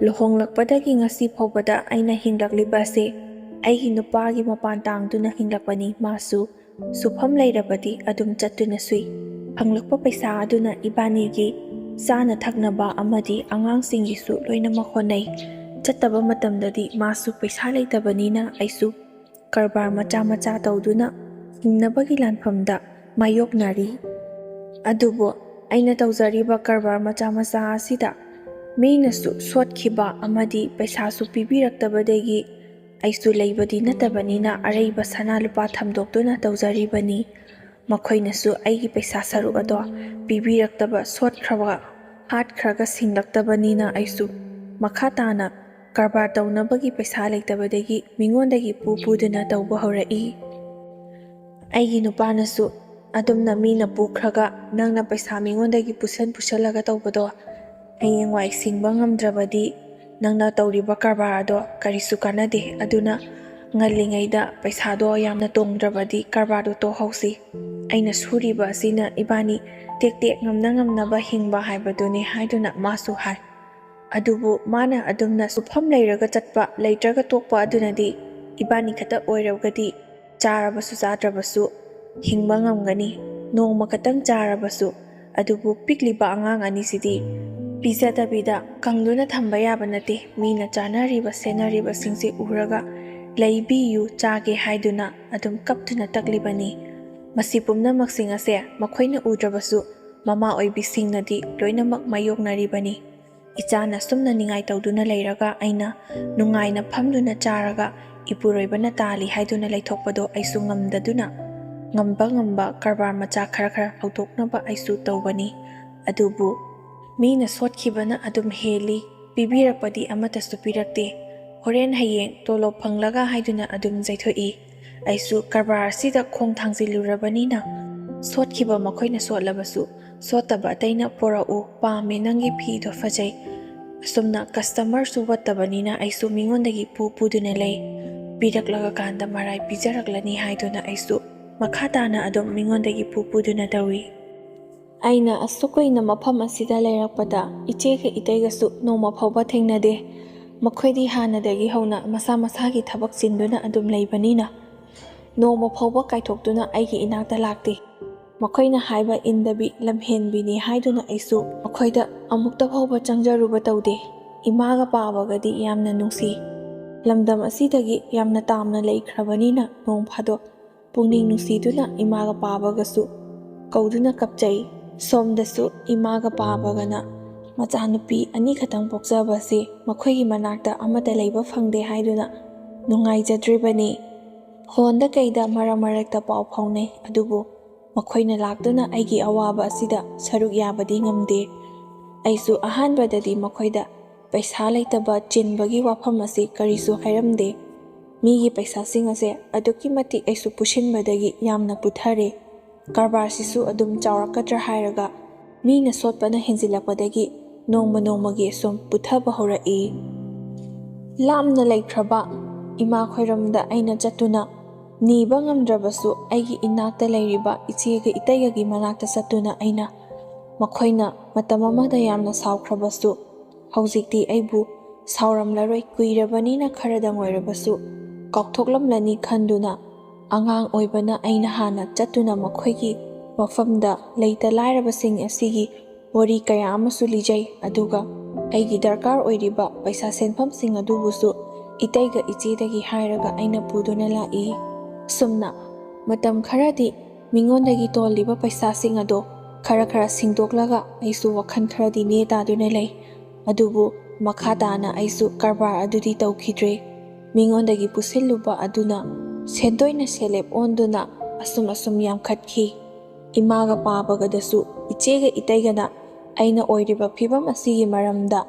ꯂꯨꯍꯣꯡꯂꯛꯄꯗꯒꯤ ꯉꯁꯤ ꯐꯥꯎꯕꯗ ꯑꯩꯅ ꯍꯤꯡꯂꯛꯂꯤꯕ ꯑꯁꯦ ꯑꯩꯒꯤ ꯅꯨꯄꯥꯒꯤ ꯃꯄꯥꯟ ꯇꯥꯡꯗꯨꯅ ꯍꯤꯡꯂꯛꯄꯅꯤ꯫ ꯃꯥꯁꯨ ꯁꯨꯐꯝ ꯂꯩꯔꯕꯗꯤ ꯑꯗꯨꯝ ꯆꯠꯇꯨꯅ ꯁꯨꯏ꯫ ꯐꯪꯂꯛꯄ ꯄꯩꯁꯥ ꯑꯗꯨꯅ ꯏꯕꯥꯅꯤꯒꯤ ꯆꯥꯅ ꯊꯛꯅꯕ ꯑꯃꯗꯤ ꯑꯉꯥꯡꯁꯤꯡꯒꯤꯁꯨ ꯂꯣꯏꯅꯃꯛ ꯍꯣꯠꯅꯩ꯫ ꯆꯠꯇꯕ ꯃꯇꯝꯗꯗꯤ ꯃꯥꯁꯨ ꯄꯩꯁꯥ ꯂꯩꯇꯕꯅꯤꯅ ꯑꯩꯁꯨ ꯀꯔꯕꯥꯔ ꯃꯆꯥ ꯃꯆꯥ ꯇꯧꯗꯨꯅ ꯍꯤꯡꯅꯕꯒꯤ ꯂꯥꯟꯐꯝꯗ ꯃꯥꯌꯣꯛꯅꯔꯤ꯫ ꯑꯗꯨꯕꯨ ꯑꯩꯅ ꯇꯧꯖꯔꯤꯕ ꯀꯔꯕꯥꯔ ꯃꯆꯥ ꯃꯆꯥ ꯑꯁꯤꯗ ꯃꯤꯅꯁꯨ ꯁꯣꯠꯈꯤꯕ ꯑꯃꯗꯤ ꯄꯩꯁꯥꯁꯨ ꯄꯤꯕꯤꯔꯛꯇꯕꯗꯒꯤ ꯑꯩꯁꯨ ꯂꯩꯕꯗꯤ ꯅꯠꯇꯕꯅꯤꯅ ꯑꯔꯩꯕ ꯁꯅꯥ ꯂꯨꯄꯥ ꯊꯝꯗꯣꯛꯇꯨꯅ ꯇꯧꯖꯔꯤꯕꯅꯤ꯫ ꯃꯈꯣꯏꯅꯁꯨ ꯑꯩꯒꯤ ꯄꯩꯁꯥ ꯁꯔꯨꯛ ꯑꯗꯣ ꯄꯤꯕꯤꯔꯛꯇꯕ, ꯁꯣꯠꯈ꯭ꯔꯕ, ꯍꯥꯠꯈ꯭ꯔꯒ ꯁꯤꯡꯂꯛꯇꯕꯅꯤꯅ ꯑꯩꯁꯨ ꯃꯈꯥ ꯇꯥꯅ ꯀꯔꯕꯥꯔ ꯇꯧꯅꯕꯒꯤ ꯄꯩꯁꯥ ꯂꯩꯇꯕꯗꯒꯤ ꯃꯤꯉꯣꯟꯗꯒꯤ ꯄꯨ ꯄꯨꯗꯨꯅ ꯇꯧꯕ ꯍꯧꯔꯛꯏ꯫ ꯑꯩꯒꯤ ꯅꯨꯄꯥꯅꯁꯨ, "ꯑꯗꯨꯝꯅ ꯃꯤꯅ ꯄꯨꯈ꯭ꯔꯒ ꯅꯪꯅ ꯄꯩꯁꯥ ꯃꯤꯉꯣꯟꯗꯒꯤ ꯄꯨꯁꯟ ꯄꯨꯁꯜꯂꯒ ꯇꯧꯕꯗꯣ, ꯍꯌꯦꯡꯋꯥꯏ ꯁꯤꯡꯕ ꯉꯝꯗ꯭ꯔꯕꯗꯤ ꯅꯪꯅ ꯇꯧꯔꯤꯕ ꯀꯔꯕꯥꯔ ꯑꯗꯣ ꯀꯔꯤꯁꯨ ꯀꯥꯟꯅꯗꯦ꯫ ꯑꯗꯨꯅ ꯉꯜꯂꯤꯉꯩꯗ ꯄꯩꯁꯥꯗꯣ ꯌꯥꯝꯅ ꯇꯣꯡꯗ꯭ꯔꯕꯗꯤ ꯀꯔꯕꯥꯔꯗꯣ ꯇꯣꯛꯍꯧꯁꯤ꯫ ꯑꯩꯅ ꯁꯨꯔꯤꯕ ꯑꯁꯤꯅ ꯏꯕꯥꯅꯤ ꯇꯦꯛ ꯇꯦꯛ ꯉꯝꯅ ꯉꯝꯅꯕ ꯍꯤꯡꯕ ꯍꯥꯏꯕꯗꯨꯅꯤ" ꯍꯥꯏꯗꯨꯅ ꯃꯥꯁꯨ ꯍꯥꯏ꯫ ꯑꯗꯨꯕꯨ ꯃꯥꯅ ꯑꯗꯨꯝꯅ ꯁꯨꯐꯝ ꯂꯩꯔꯒ ꯆꯠꯄ, ꯂꯩꯇ꯭ꯔꯒ ꯇꯣꯛꯄ ꯑꯗꯨꯅꯗꯤ ꯏꯕꯥꯅꯤ ꯈꯛꯇ ꯑꯣꯏꯔꯒꯗꯤ ꯆꯥꯔꯕꯁꯨ ꯆꯥꯗ꯭ꯔꯕꯁꯨ ꯍꯤꯡꯕ ꯉꯝꯒꯅꯤ, ꯅꯣꯡꯃ ꯈꯛꯇꯪ ꯆꯥꯔꯕꯁꯨ꯫ ꯑꯗꯨꯕꯨ ꯄꯤꯛꯂꯤꯕ ꯑꯉꯥꯡ ꯑꯅꯤꯁꯤꯗꯤ ꯄꯤꯖꯗꯕꯤꯗ ꯀꯪꯗꯨꯅ ꯊꯝꯕ ꯌꯥꯕ ꯅꯠꯇꯦ꯫ ꯃꯤꯅ ꯆꯥꯅꯔꯤꯕ ꯁꯦꯟꯅꯔꯤꯕꯁꯤꯡꯁꯦ ꯎꯔꯒ "ꯂꯩꯕꯤꯌꯨ, ꯆꯥꯒꯦ" ꯍꯥꯏꯗꯨꯅ ꯑꯗꯨꯝ ꯀꯞꯇꯨꯅ ꯇꯛꯂꯤꯕꯅꯤ꯫ ꯃꯁꯤ ꯄꯨꯝꯅꯃꯛꯁꯤꯡ ꯑꯁꯦ ꯃꯈꯣꯏꯅ ꯎꯗ꯭ꯔꯕꯁꯨ ꯃꯃꯥ ꯑꯣꯏꯕꯤꯁꯤꯡꯅꯗꯤ ꯂꯣꯏꯅꯃꯛ ꯃꯥꯌꯣꯛꯅꯔꯤꯕꯅꯤ꯫ ꯏꯆꯥꯅ ꯁꯨꯝꯅ ꯅꯤꯡꯉꯥꯏ ꯇꯧꯗꯨꯅ ꯂꯩꯔꯒ ꯑꯩꯅ ꯅꯨꯡꯉꯥꯏꯅ ꯐꯝꯗꯨꯅ ꯆꯥꯔꯒ ꯏꯄꯨꯔꯣꯏꯕꯅ ꯇꯥꯜꯂꯤ ꯍꯥꯏꯗꯨꯅ ꯂꯩꯊꯣꯛꯄꯗꯣ ꯑꯩꯁꯨ ꯉꯝꯗꯗꯨꯅ ꯉꯝꯕ ꯉꯝꯕ ꯀꯔꯕꯥꯔ ꯃꯆꯥ ꯈꯔ ꯈꯔ ꯍꯧꯗꯣꯛꯅꯕ ꯑꯩꯁꯨ ꯇꯧꯕꯅꯤ꯫ ꯑꯗꯨꯕꯨ ꯃꯤꯅ ꯁꯣꯠꯈꯤꯕꯅ ꯑꯗꯨꯝ ꯍꯦꯜꯂꯤ, ꯄꯤꯕꯤꯔꯛꯄꯗꯤ ꯑꯃꯠꯇꯁꯨ ꯄꯤꯔꯛꯇꯦ꯫ "ꯍꯣꯔꯦꯟ ꯍꯌꯦꯡ ꯇꯣꯂꯣꯞ ꯐꯪꯂꯒ" ꯍꯥꯏꯗꯨꯅ ꯑꯗꯨꯝ ꯆꯩꯊꯣꯛꯏ꯫ ꯑꯩꯁꯨ ꯀꯔꯕꯥꯔ ꯑꯁꯤꯗ ꯈꯣꯡ ꯊꯥꯡꯖꯤꯜꯂꯨꯔꯕꯅꯤꯅ ꯁꯣꯠꯈꯤꯕ ꯃꯈꯣꯏꯅ ꯁꯣꯠꯂꯕꯁꯨ ꯁꯣꯠꯇꯕ ꯑꯇꯩꯅ "ꯄꯣꯔꯛꯎ, ꯄꯥꯝꯃꯦ, ꯅꯪꯒꯤ ꯐꯤꯗꯣ ꯐꯖꯩ"꯫ ꯑꯁꯨꯝꯅ ꯀꯁꯇꯃꯔꯁꯨ ꯋꯠꯇꯕꯅꯤꯅ ꯑꯩꯁꯨ ꯃꯤꯉꯣꯟꯗꯒꯤ ꯄꯨ ꯄꯨꯗꯨꯅ ꯂꯩ꯫ ꯄꯤꯔꯛꯂꯒ ꯀꯥꯟꯗ ꯃꯔꯥꯏ ꯄꯤꯖꯔꯛꯂꯅꯤ ꯍꯥꯏꯗꯨꯅ ꯑꯩꯁꯨ ꯃꯈꯥ ꯇꯥꯅ ꯑꯗꯨꯝ ꯃꯤꯉꯣꯟꯗꯒꯤ ꯄꯨ ꯄꯨꯗꯨꯅ ꯇꯧꯏ꯫ ꯑꯩꯅ ꯑꯁꯨꯛ ꯀꯨꯏꯅ ꯃꯐꯝ ꯑꯁꯤꯗ ꯂꯩꯔꯛꯄꯗ ꯏꯆꯦꯒ ꯏꯇꯩꯒꯁꯨ ꯅꯣꯡꯃ ꯐꯥꯎꯕ ꯊꯦꯡꯅꯗꯦ꯫ ꯃꯈꯣꯏꯗꯤ ꯍꯥꯟꯅꯗꯒꯤ ꯍꯧꯅ ꯃꯁꯥ ꯃꯁꯥꯒꯤ ꯊꯕꯛ ꯆꯤꯟꯗꯨꯅ ꯑꯗꯨꯝ ꯂꯩꯕꯅꯤꯅ ꯅꯣꯡꯃ ꯐꯥꯎꯕ ꯀꯥꯏꯊꯣꯛꯇꯨꯅ ꯑꯩꯒꯤ ꯏꯅꯥꯛꯇ ꯂꯥꯛꯇꯦ꯫ ꯃꯈꯣꯏꯅ ꯍꯥꯏꯕ ꯏꯟꯗꯕꯤ ꯂꯝꯍꯦꯟꯕꯤꯅꯤ ꯍꯥꯏꯗꯨꯅ ꯑꯩꯁꯨ ꯃꯈꯣꯏꯗ ꯑꯃꯨꯛꯇ ꯐꯥꯎꯕ ꯆꯪꯖꯔꯨꯕ ꯇꯧꯗꯦ꯫ ꯏꯃꯥꯒ ꯄꯥꯕꯒꯗꯤ ꯌꯥꯝꯅ ꯅꯨꯡꯁꯤ꯫ ꯂꯝꯗꯝ ꯑꯁꯤꯗꯒꯤ ꯌꯥꯝꯅ ꯇꯥꯝꯅ ꯂꯩꯈ꯭ꯔꯕꯅꯤꯅ ꯅꯣꯡ ꯐꯥꯗꯣꯛ ꯄꯨꯛꯅꯤꯡ ꯅꯨꯡꯁꯤꯗꯨꯅ ꯏꯃꯥꯒ ꯄꯥꯕꯒꯁꯨ ꯀꯧꯗꯨꯅ ꯀꯞꯆꯩ꯫ ꯁꯣꯝꯗꯁꯨ ꯏꯃꯥꯒ ꯄꯥꯕꯒꯅ ꯃꯆꯥꯅꯨꯄꯤ ꯑꯅꯤꯈꯛꯇꯪ ꯄꯣꯛꯆꯕꯁꯤ ꯃꯈꯣꯏꯒꯤ ꯃꯅꯥꯛꯇ ꯑꯃꯠꯇ ꯂꯩꯕ ꯐꯪꯗꯦ ꯍꯥꯏꯗꯨꯅ ꯅꯨꯡꯉꯥꯏꯖꯗ꯭ꯔꯤꯕꯅꯤ꯫ ꯐꯣꯟꯗ ꯀꯩꯗ ꯃꯔꯛ ꯃꯔꯛꯇ ꯄꯥꯎ ꯐꯥꯎꯅꯩ, ꯑꯗꯨꯕꯨ ꯃꯈꯣꯏꯅ ꯂꯥꯛꯇꯨꯅ ꯑꯩꯒꯤ ꯑꯋꯥꯕ ꯑꯁꯤꯗ ꯁꯔꯨꯛ ꯌꯥꯕꯗꯤ ꯉꯝꯗꯦ꯫ ꯑꯩꯁꯨ ꯑꯍꯥꯟꯕꯗꯗꯤ ꯃꯈꯣꯏꯗ ꯄꯩꯁꯥ ꯂꯩꯇꯕ ꯆꯤꯟꯕꯒꯤ ꯋꯥꯐꯝ ꯑꯁꯤ ꯀꯔꯤꯁꯨ ꯍꯥꯏꯔꯝꯗꯦ꯫ ꯃꯤꯒꯤ ꯄꯩꯁꯥꯁꯤꯡ ꯑꯁꯦ ꯑꯗꯨꯛꯀꯤ ꯃꯇꯤꯛ ꯑꯩꯁꯨ ꯄꯨꯁꯤꯟꯕꯗꯒꯤ ꯌꯥꯝꯅ ꯄꯨꯊꯔꯦ꯫ ꯀꯔꯕꯥꯔꯁꯤꯁꯨ ꯑꯗꯨꯝ ꯆꯥꯎꯔꯛꯀꯗ꯭ꯔꯥ ꯍꯥꯏꯔꯒ ꯃꯤꯅ ꯁꯣꯠꯄꯅ ꯍꯦꯟꯖꯤꯜꯂꯛꯄꯗꯒꯤ ꯅꯣꯡꯃ ꯅꯣꯡꯃꯒꯤ ꯑꯁꯨꯝ ꯄꯨꯊꯕ ꯍꯧꯔꯛꯏ꯫ ꯂꯥꯞꯅ ꯂꯩꯈ꯭ꯔꯕ ꯏꯃꯥ ꯈꯣꯏꯔꯝꯗ ꯑꯩꯅ ꯆꯠꯇꯨꯅ ꯅꯤꯕ ꯉꯝꯗ꯭ꯔꯕꯁꯨ ꯑꯩꯒꯤ ꯏꯅꯥꯛꯇ ꯂꯩꯔꯤꯕ ꯏꯆꯦꯒ ꯏꯇꯩꯒꯒꯤ ꯃꯅꯥꯛꯇ ꯆꯠꯇꯨꯅ ꯑꯩꯅ ꯃꯈꯣꯏꯅ ꯃꯇꯝ ꯑꯃꯗ ꯌꯥꯝꯅ ꯁꯥꯎꯈ꯭ꯔꯕꯁꯨ ꯍꯧꯖꯤꯛꯇꯤ ꯑꯩꯕꯨ ꯁꯥꯎꯔꯝꯂꯔꯣꯏ, ꯀꯨꯏꯔꯕꯅꯤꯅ ꯈꯔꯗꯪ ꯑꯣꯏꯔꯕꯁꯨ ꯀꯥꯎꯊꯣꯛꯂꯝꯂꯅꯤ ꯈꯟꯗꯨꯅ ꯑꯉꯥꯡ ꯑꯣꯏꯕꯅ ꯑꯩꯅ ꯍꯥꯟꯅ ꯆꯠꯇꯨꯅ ꯃꯈꯣꯏꯒꯤ ꯃꯐꯝꯗ ꯂꯩꯇ ꯂꯥꯏꯔꯕꯁꯤꯡ ꯑꯁꯤꯒꯤ ꯋꯥꯔꯤ ꯀꯌꯥ ꯑꯃꯁꯨ ꯂꯤꯖꯩ꯫ ꯑꯗꯨꯒ ꯑꯩꯒꯤ ꯗꯔꯀꯥꯔ ꯑꯣꯏꯔꯤꯕ ꯄꯩꯁꯥ ꯁꯦꯟꯐꯝꯁꯤꯡ ꯑꯗꯨꯕꯨꯁꯨ ꯏꯇꯩꯒ ꯏꯆꯦꯗꯒꯤ ꯍꯥꯏꯔꯒ ꯑꯩꯅ ꯄꯨꯗꯨꯅ ꯂꯥꯛꯏ꯫ ꯁꯨꯝꯅ ꯃꯇꯝ ꯈꯔꯗꯤ ꯃꯤꯉꯣꯟꯗꯒꯤ ꯇꯣꯜꯂꯤꯕ ꯄꯩꯁꯥꯁꯤꯡ ꯑꯗꯣ ꯈꯔ ꯈꯔ ꯁꯤꯡꯗꯣꯛꯂꯒ ꯑꯩꯁꯨ ꯋꯥꯈꯜ ꯈꯔꯗꯤ ꯅꯦ ꯇꯥꯗꯨꯅ ꯂꯩ꯫ ꯑꯗꯨꯕꯨ ꯃꯈꯥ ꯇꯥꯅ ꯑꯩꯁꯨ ꯀꯔꯕꯥꯔ ꯑꯗꯨꯗꯤ ꯇꯧꯈꯤꯗ꯭ꯔꯦ꯫ ꯃꯤꯉꯣꯟꯗꯒꯤ ꯄꯨꯁꯤꯜꯂꯨꯕ ꯑꯗꯨꯅ ꯁꯦꯟꯗꯣꯏꯅ ꯁꯦꯜꯂꯦꯞ ꯑꯣꯟꯗꯨꯅ ꯑꯁꯨꯝ ꯑꯁꯨꯝ ꯌꯥꯝꯈꯠꯈꯤ꯫ ꯏꯃꯥꯒ ꯄꯥꯕꯒꯗꯁꯨ ꯏꯆꯦꯒ ꯏꯇꯩꯒꯅ ꯑꯩꯅ ꯑꯣꯏꯔꯤꯕ ꯐꯤꯕꯝ ꯑꯁꯤꯒꯤ ꯃꯔꯝꯗ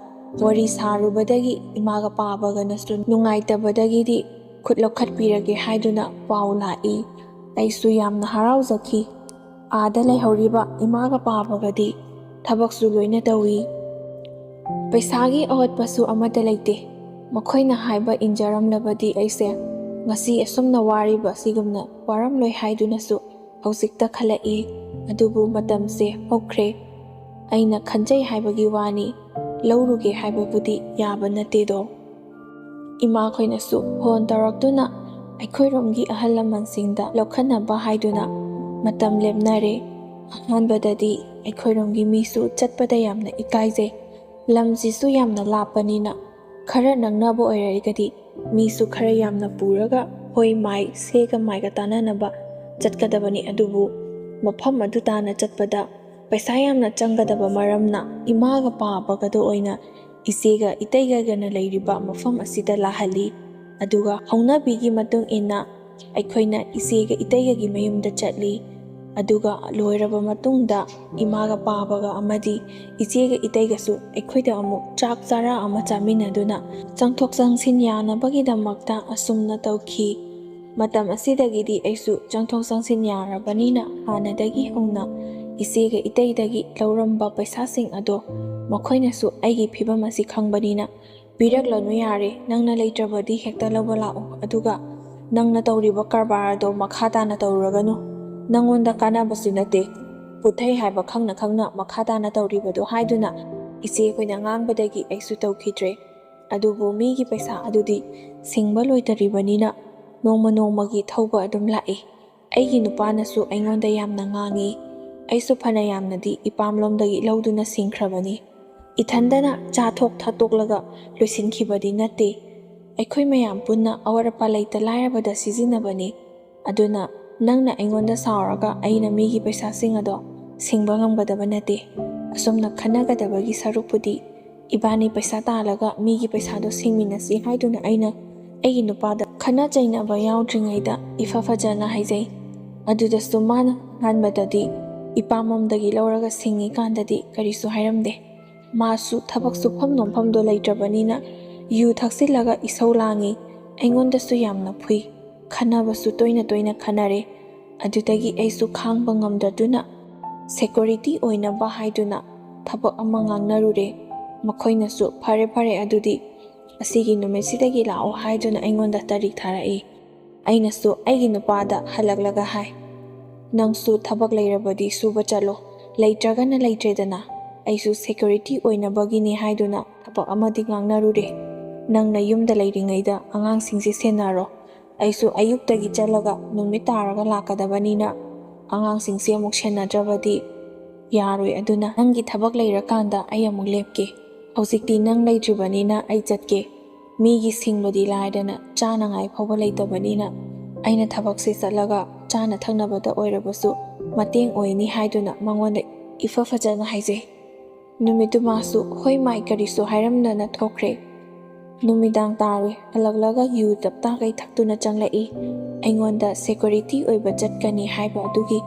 ꯋꯥꯔꯤ ꯁꯥꯔꯨꯕꯗꯒꯤ ꯏꯃꯥꯒ ꯄꯥꯕꯒꯅꯁꯨ ꯅꯨꯡꯉꯥꯏꯇꯕꯗꯒꯤꯗꯤ ꯈꯨꯠ ꯂꯧꯈꯠꯄꯤꯔꯒꯦ ꯍꯥꯏꯗꯨꯅ ꯄꯥꯎ ꯂꯥꯛꯏ꯫ ꯑꯩꯁꯨ ꯌꯥꯝꯅ ꯍꯔꯥꯎꯖꯈꯤ꯫ ꯑꯥꯗ ꯂꯩꯍꯧꯔꯤꯕ ꯏꯃꯥꯒ ꯄꯥꯕꯒꯗꯤ ꯊꯕꯛꯁꯨ ꯂꯣꯏꯅ ꯇꯧꯏ꯫ ꯄꯩꯁꯥꯒꯤ ꯑꯋꯥꯠꯄꯁꯨ ꯑꯃꯠꯇ ꯂꯩꯇꯦ꯫ ꯃꯈꯣꯏꯅ ꯍꯥꯏꯕ ꯏꯟꯖꯔꯝꯂꯕꯗꯤ ꯑꯩꯁꯦ ꯉꯁꯤ ꯑꯁꯨꯝꯅ ꯋꯥꯔꯤꯕ ꯑꯁꯤꯒꯨꯝꯅ ꯋꯥꯔꯝꯂꯣꯏ ꯍꯥꯏꯗꯨꯅꯁꯨ ꯍꯧꯖꯤꯛꯇ ꯈꯜꯂꯛꯏ꯫ ꯑꯗꯨꯕꯨ ꯃꯇꯝꯁꯦ ꯍꯧꯈ꯭ꯔꯦ꯫ ꯑꯩꯅ ꯈꯟꯖꯩ ꯍꯥꯏꯕꯒꯤ ꯋꯥꯅꯤ, ꯂꯧꯔꯨꯒꯦ ꯍꯥꯏꯕꯕꯨꯗꯤ ꯌꯥꯕ ꯅꯠꯇꯦꯗꯣ꯫ ꯏꯃꯥꯈꯣꯏꯅꯁꯨ ꯐꯣꯟ ꯇꯧꯔꯛꯇꯨꯅ ꯑꯩꯈꯣꯏꯔꯣꯝꯒꯤ ꯑꯍꯜ ꯂꯃꯟꯁꯤꯡꯗ ꯂꯧꯈꯠꯅꯕ ꯍꯥꯏꯗꯨꯅ ꯃꯇꯝ ꯂꯦꯞꯅꯔꯦ꯫ ꯑꯍꯥꯟꯕꯗꯗꯤ ꯑꯩꯈꯣꯏꯔꯣꯝꯒꯤ ꯃꯤꯁꯨ ꯆꯠꯄꯗ ꯌꯥꯝꯅ ꯏꯀꯥꯏꯖꯩ꯫ ꯂꯝꯁꯤꯁꯨ ꯌꯥꯝꯅ ꯂꯥꯞꯄꯅꯤꯅ ꯈꯔ ꯅꯛꯅꯕ ꯑꯣꯏꯔꯒꯗꯤ ꯃꯤꯁꯨ ꯈꯔ ꯌꯥꯝꯅ ꯄꯨꯔꯒ ꯍꯣꯏ ꯃꯥꯏ ꯁꯦꯒ ꯃꯥꯏꯒ ꯇꯥꯟꯅꯅꯕ ꯆꯠꯀꯗꯕꯅꯤ꯫ ꯑꯗꯨꯕꯨ ꯃꯐꯝ ꯑꯗꯨ ꯇꯥꯅ ꯆꯠꯄꯗ ꯄꯩꯁꯥ ꯌꯥꯝꯅ ꯆꯪꯒꯗꯕ ꯃꯔꯝꯅ ꯏꯃꯥꯒ ꯄꯥꯕꯒꯗ ꯑꯣꯏꯅ ꯏꯆꯦꯒ ꯏꯇꯩꯒꯒꯅ ꯂꯩꯔꯤꯕ ꯃꯐꯝ ꯑꯁꯤꯗ ꯂꯥꯛꯍꯜꯂꯤ꯫ ꯑꯗꯨꯒ ꯍꯧꯅꯕꯤꯒꯤ ꯃꯇꯨꯡ ꯏꯟꯅ ꯑꯩꯈꯣꯏꯅ ꯏꯆꯦꯒ ꯏꯇꯩꯒꯒꯤ ꯃꯌꯨꯝꯗ ꯆꯠꯂꯤ꯫ ꯑꯗꯨꯒ ꯂꯣꯏꯔꯕ ꯃꯇꯨꯡꯗ ꯏꯃꯥꯒ ꯄꯥꯕꯒ ꯑꯃꯗꯤ ꯏꯆꯦꯒ ꯏꯇꯩꯒꯁꯨ ꯑꯩꯈꯣꯏꯗ ꯑꯃꯨꯛ ꯆꯥꯛ ꯆꯥꯔꯥ ꯑꯃ ꯆꯥꯃꯤꯟꯅꯗꯨꯅ ꯆꯪꯊꯣꯛ ꯆꯪꯁꯤꯟ ꯌꯥꯅꯕꯒꯤꯗꯃꯛꯇ ꯑꯁꯨꯝꯅ ꯇꯧꯈꯤ꯫ ꯃꯇꯝ ꯑꯁꯤꯗꯒꯤꯗꯤ ꯑꯩꯁꯨ ꯆꯪꯊꯣꯛ ꯆꯪꯁꯤꯟ ꯌꯥꯔꯕꯅꯤꯅ ꯍꯥꯟꯅꯗꯒꯤ ꯍꯧꯅ ꯏꯆꯦꯒ ꯏꯇꯩꯗꯒꯤ ꯂꯧꯔꯝꯕ ꯄꯩꯁꯥꯁꯤꯡ ꯑꯗꯣ ꯃꯈꯣꯏꯅꯁꯨ ꯑꯩꯒꯤ ꯐꯤꯕꯝ ꯑꯁꯤ ꯈꯪꯕꯅꯤꯅ "ꯄꯤꯔꯛꯂꯅꯨ ꯌꯥꯔꯦ, ꯅꯪꯅ ꯂꯩꯇ꯭ꯔꯕꯗꯤ ꯍꯦꯛꯇ ꯂꯧꯕ ꯂꯥꯛꯑꯣ, ꯑꯗꯨꯒ ꯅꯪꯅ ꯇꯧꯔꯤꯕ ꯀꯔꯕꯥꯔ ꯑꯗꯣ ꯃꯈꯥ ꯇꯥꯅ ꯇꯧꯔꯨꯔꯒꯅꯨ, ꯅꯪꯉꯣꯟꯗ ꯀꯥꯟꯅꯕꯁꯨ ꯅꯠꯇꯦ, ꯄꯨꯊꯩ ꯍꯥꯏꯕ ꯈꯪꯅ ꯈꯪꯅ ꯃꯈꯥ ꯇꯥꯅ ꯇꯧꯔꯤꯕꯗꯣ" ꯍꯥꯏꯗꯨꯅ ꯏꯆꯦ ꯑꯩꯈꯣꯏꯅ ꯉꯥꯡꯕꯗꯒꯤ ꯑꯩꯁꯨ ꯇꯧꯈꯤꯗ꯭ꯔꯦ꯫ ꯑꯗꯨꯕꯨ ꯃꯤꯒꯤ ꯄꯩꯁꯥ ꯑꯗꯨꯗꯤ ꯁꯤꯡꯕ ꯂꯣꯏꯗꯔꯤꯕꯅꯤꯅ ꯅꯣꯡꯃ ꯅꯣꯡꯃꯒꯤ ꯊꯧꯕ ꯑꯗꯨꯝ ꯂꯥꯛꯏ꯫ ꯑꯩꯒꯤ ꯅꯨꯄꯥꯅꯁꯨ ꯑꯩꯉꯣꯟꯗ ꯌꯥꯝꯅ ꯉꯥꯡꯉꯤ꯫ ꯑꯩꯁꯨ ꯐꯅ ꯌꯥꯝꯅꯗꯤ ꯏꯄꯥꯝꯂꯣꯝꯗꯒꯤ ꯂꯧꯗꯨꯅ ꯁꯤꯡꯈ꯭ꯔꯕꯅꯤ꯫ ꯏꯊꯟꯗꯅ ꯆꯥꯊꯣꯛ ꯊꯛꯇꯣꯛꯂꯒ ꯂꯣꯏꯁꯤꯟꯈꯤꯕꯗꯤ ꯅꯠꯇꯦ꯫ ꯑꯩꯈꯣꯏ ꯃꯌꯥꯝ ꯄꯨꯟꯅ ꯑꯋꯥꯠ ꯑꯄꯥ ꯂꯩꯇ ꯂꯥꯏꯔꯕꯗ ꯁꯤꯖꯤꯟꯅꯕꯅꯤ꯫ ꯑꯗꯨꯅ ꯅꯪꯅ ꯑꯩꯉꯣꯟꯗ ꯁꯥꯎꯔꯒ ꯑꯩꯅ ꯃꯤꯒꯤ ꯄꯩꯁꯥꯁꯤꯡ ꯑꯗꯣ ꯁꯤꯡꯕ ꯉꯝꯒꯗꯕ ꯅꯠꯇꯦ꯫ ꯑꯁꯨꯝꯅ ꯈꯟꯅꯒꯗꯕꯒꯤ ꯁꯔꯨꯛꯄꯨꯗꯤ ꯏꯕꯥꯅꯤ ꯄꯩꯁꯥ ꯇꯥꯜꯂꯒ ꯃꯤꯒꯤ ꯄꯩꯁꯥꯗꯣ ꯁꯤꯡꯃꯤꯟꯅꯁꯤ ꯍꯥꯏꯗꯨꯅ ꯑꯩꯅ ꯑꯩꯒꯤ ꯅꯨꯄꯥꯗ ꯈꯠꯅ ꯆꯩꯅꯕ ꯌꯥꯎꯗ꯭ꯔꯤꯉꯩꯗ ꯏꯐ ꯐꯖꯅ ꯍꯥꯏꯖꯩ꯫ ꯑꯗꯨꯗꯁꯨ ꯃꯥꯅ ꯑꯍꯥꯟꯕꯗꯗꯤ ꯏꯄꯥꯝꯂꯣꯝꯗꯒꯤ ꯂꯧꯔꯒ ꯁꯤꯡꯉꯤꯀꯥꯟꯗꯗꯤ ꯀꯔꯤꯁꯨ ꯍꯥꯏꯔꯝꯗꯦ꯫ ꯃꯥꯁꯨ ꯊꯕꯛ ꯁꯨꯐꯝ ꯅꯣꯝꯐꯝꯗꯣ ꯂꯩꯇ꯭ꯔꯕꯅꯤꯅ ꯌꯨ ꯊꯛꯆꯤꯜꯂꯒ ꯏꯁꯧ ꯂꯥꯡꯉꯤ꯫ ꯑꯩꯉꯣꯟꯗꯁꯨ ꯌꯥꯝꯅ ꯐꯨꯏ꯫ ꯈꯟꯅꯕꯁꯨ ꯇꯣꯏꯅ ꯇꯣꯏꯅ ꯈꯟꯅꯔꯦ꯫ ꯑꯗꯨꯗꯒꯤ ꯑꯩꯁꯨ ꯈꯥꯡꯕ ꯉꯝꯗꯗꯨꯅ ꯁꯦꯀ꯭ꯌꯨꯔꯤꯇꯤ ꯑꯣꯏꯅꯕ ꯍꯥꯏꯗꯨꯅ ꯊꯕꯛ ꯑꯃ ꯉꯥꯡꯅꯔꯨꯔꯦ꯫ ꯃꯈꯣꯏꯅꯁꯨ "ꯐꯔꯦ ꯐꯔꯦ, ꯑꯗꯨꯗꯤ ꯑꯁꯤꯒꯤ ꯅꯨꯃꯤꯠꯁꯤꯗꯒꯤ ꯂꯥꯛꯑꯣ" ꯍꯥꯏꯗꯨꯅ ꯑꯩꯉꯣꯟꯗ ꯇꯥꯔꯤꯛ ꯊꯥꯔꯛꯏ꯫ ꯑꯩꯅꯁꯨ ꯑꯩꯒꯤ ꯅꯨꯄꯥꯗ ꯍꯜꯂꯛꯂꯒ ꯍꯥꯏ, "ꯅꯪꯁꯨ ꯊꯕꯛ ꯂꯩꯔꯕꯗꯤ ꯁꯨꯕ ꯆꯠꯂꯣ, ꯂꯩꯇ꯭ꯔꯒꯅ ꯂꯩꯇ꯭ꯔꯦꯗꯅ꯫ ꯑꯩꯁꯨ ꯁꯦꯀ꯭ꯌꯨꯔꯤꯇꯤ ꯑꯣꯏꯅꯕꯒꯤꯅꯤ" ꯍꯥꯏꯗꯨꯅ ꯊꯕꯛ ꯑꯃꯗꯤ ꯉꯥꯡꯅꯔꯨꯔꯦ꯫ "ꯅꯪꯅ ꯌꯨꯝꯗ ꯂꯩꯔꯤꯉꯩꯗ ꯑꯉꯥꯡꯁꯤꯡꯁꯦ ꯁꯦꯟꯅꯔꯣ꯫ ꯑꯩꯁꯨ ꯑꯌꯨꯛꯇꯒꯤ ꯆꯠꯂꯒ ꯅꯨꯃꯤꯠ ꯇꯥꯔꯒ ꯂꯥꯛꯀꯗꯕꯅꯤꯅ ꯑꯉꯥꯡꯁꯤꯡꯁꯦ ꯑꯃꯨꯛ ꯁꯦꯟꯅꯗ꯭ꯔꯕꯗꯤ ꯌꯥꯔꯣꯏ꯫ ꯑꯗꯨꯅ ꯅꯪꯒꯤ ꯊꯕꯛ ꯂꯩꯔꯀꯥꯟꯗ ꯑꯩ ꯑꯃꯨꯛ ꯂꯦꯞꯀꯦ꯫ ꯍꯧꯖꯤꯛꯇꯤ ꯅꯪ ꯂꯩꯇ꯭ꯔꯤꯕꯅꯤꯅ ꯑꯩ ꯆꯠꯀꯦ꯫ ꯃꯤꯒꯤ ꯁꯤꯡꯕꯗꯤ ꯂꯥꯏꯗꯅ ꯆꯥꯅꯉꯥꯏ ꯐꯥꯎꯕ ꯂꯩꯇꯕꯅꯤꯅ ꯑꯩꯅ ꯊꯕꯛꯁꯦ ꯆꯠꯂꯒ ꯆꯥꯅ ꯊꯛꯅꯕꯗ ꯑꯣꯏꯔꯕꯁꯨ ꯃꯇꯦꯡ ꯑꯣꯏꯅꯤ" ꯍꯥꯏꯗꯨꯅ ꯃꯉꯣꯟꯗ ꯏꯐ ꯐꯖꯅ ꯍꯥꯏꯖꯩ꯫ ꯅꯨꯃꯤꯠꯇꯨ ꯃꯥꯁꯨ "ꯍꯣꯏ ꯃꯥꯏ" ꯀꯔꯤꯁꯨ ꯍꯥꯏꯔꯝꯗꯅ ꯊꯣꯛꯈ꯭ꯔꯦ꯫ ꯅꯨꯃꯤꯗꯥꯡ ꯇꯥꯔꯦ꯫ ꯍꯜꯂꯛꯂꯒ ꯌꯨ ꯇꯞꯇꯥꯈꯩ ꯊꯛꯇꯨꯅ ꯆꯪꯂꯛꯏ꯫ ꯑꯩꯉꯣꯟꯗ ꯁꯦꯀ꯭ꯌꯨꯔꯤꯇꯤ ꯑꯣꯏꯕ ꯆꯠꯀꯅꯤ ꯍꯥꯏꯕ ꯑꯗꯨꯒꯤ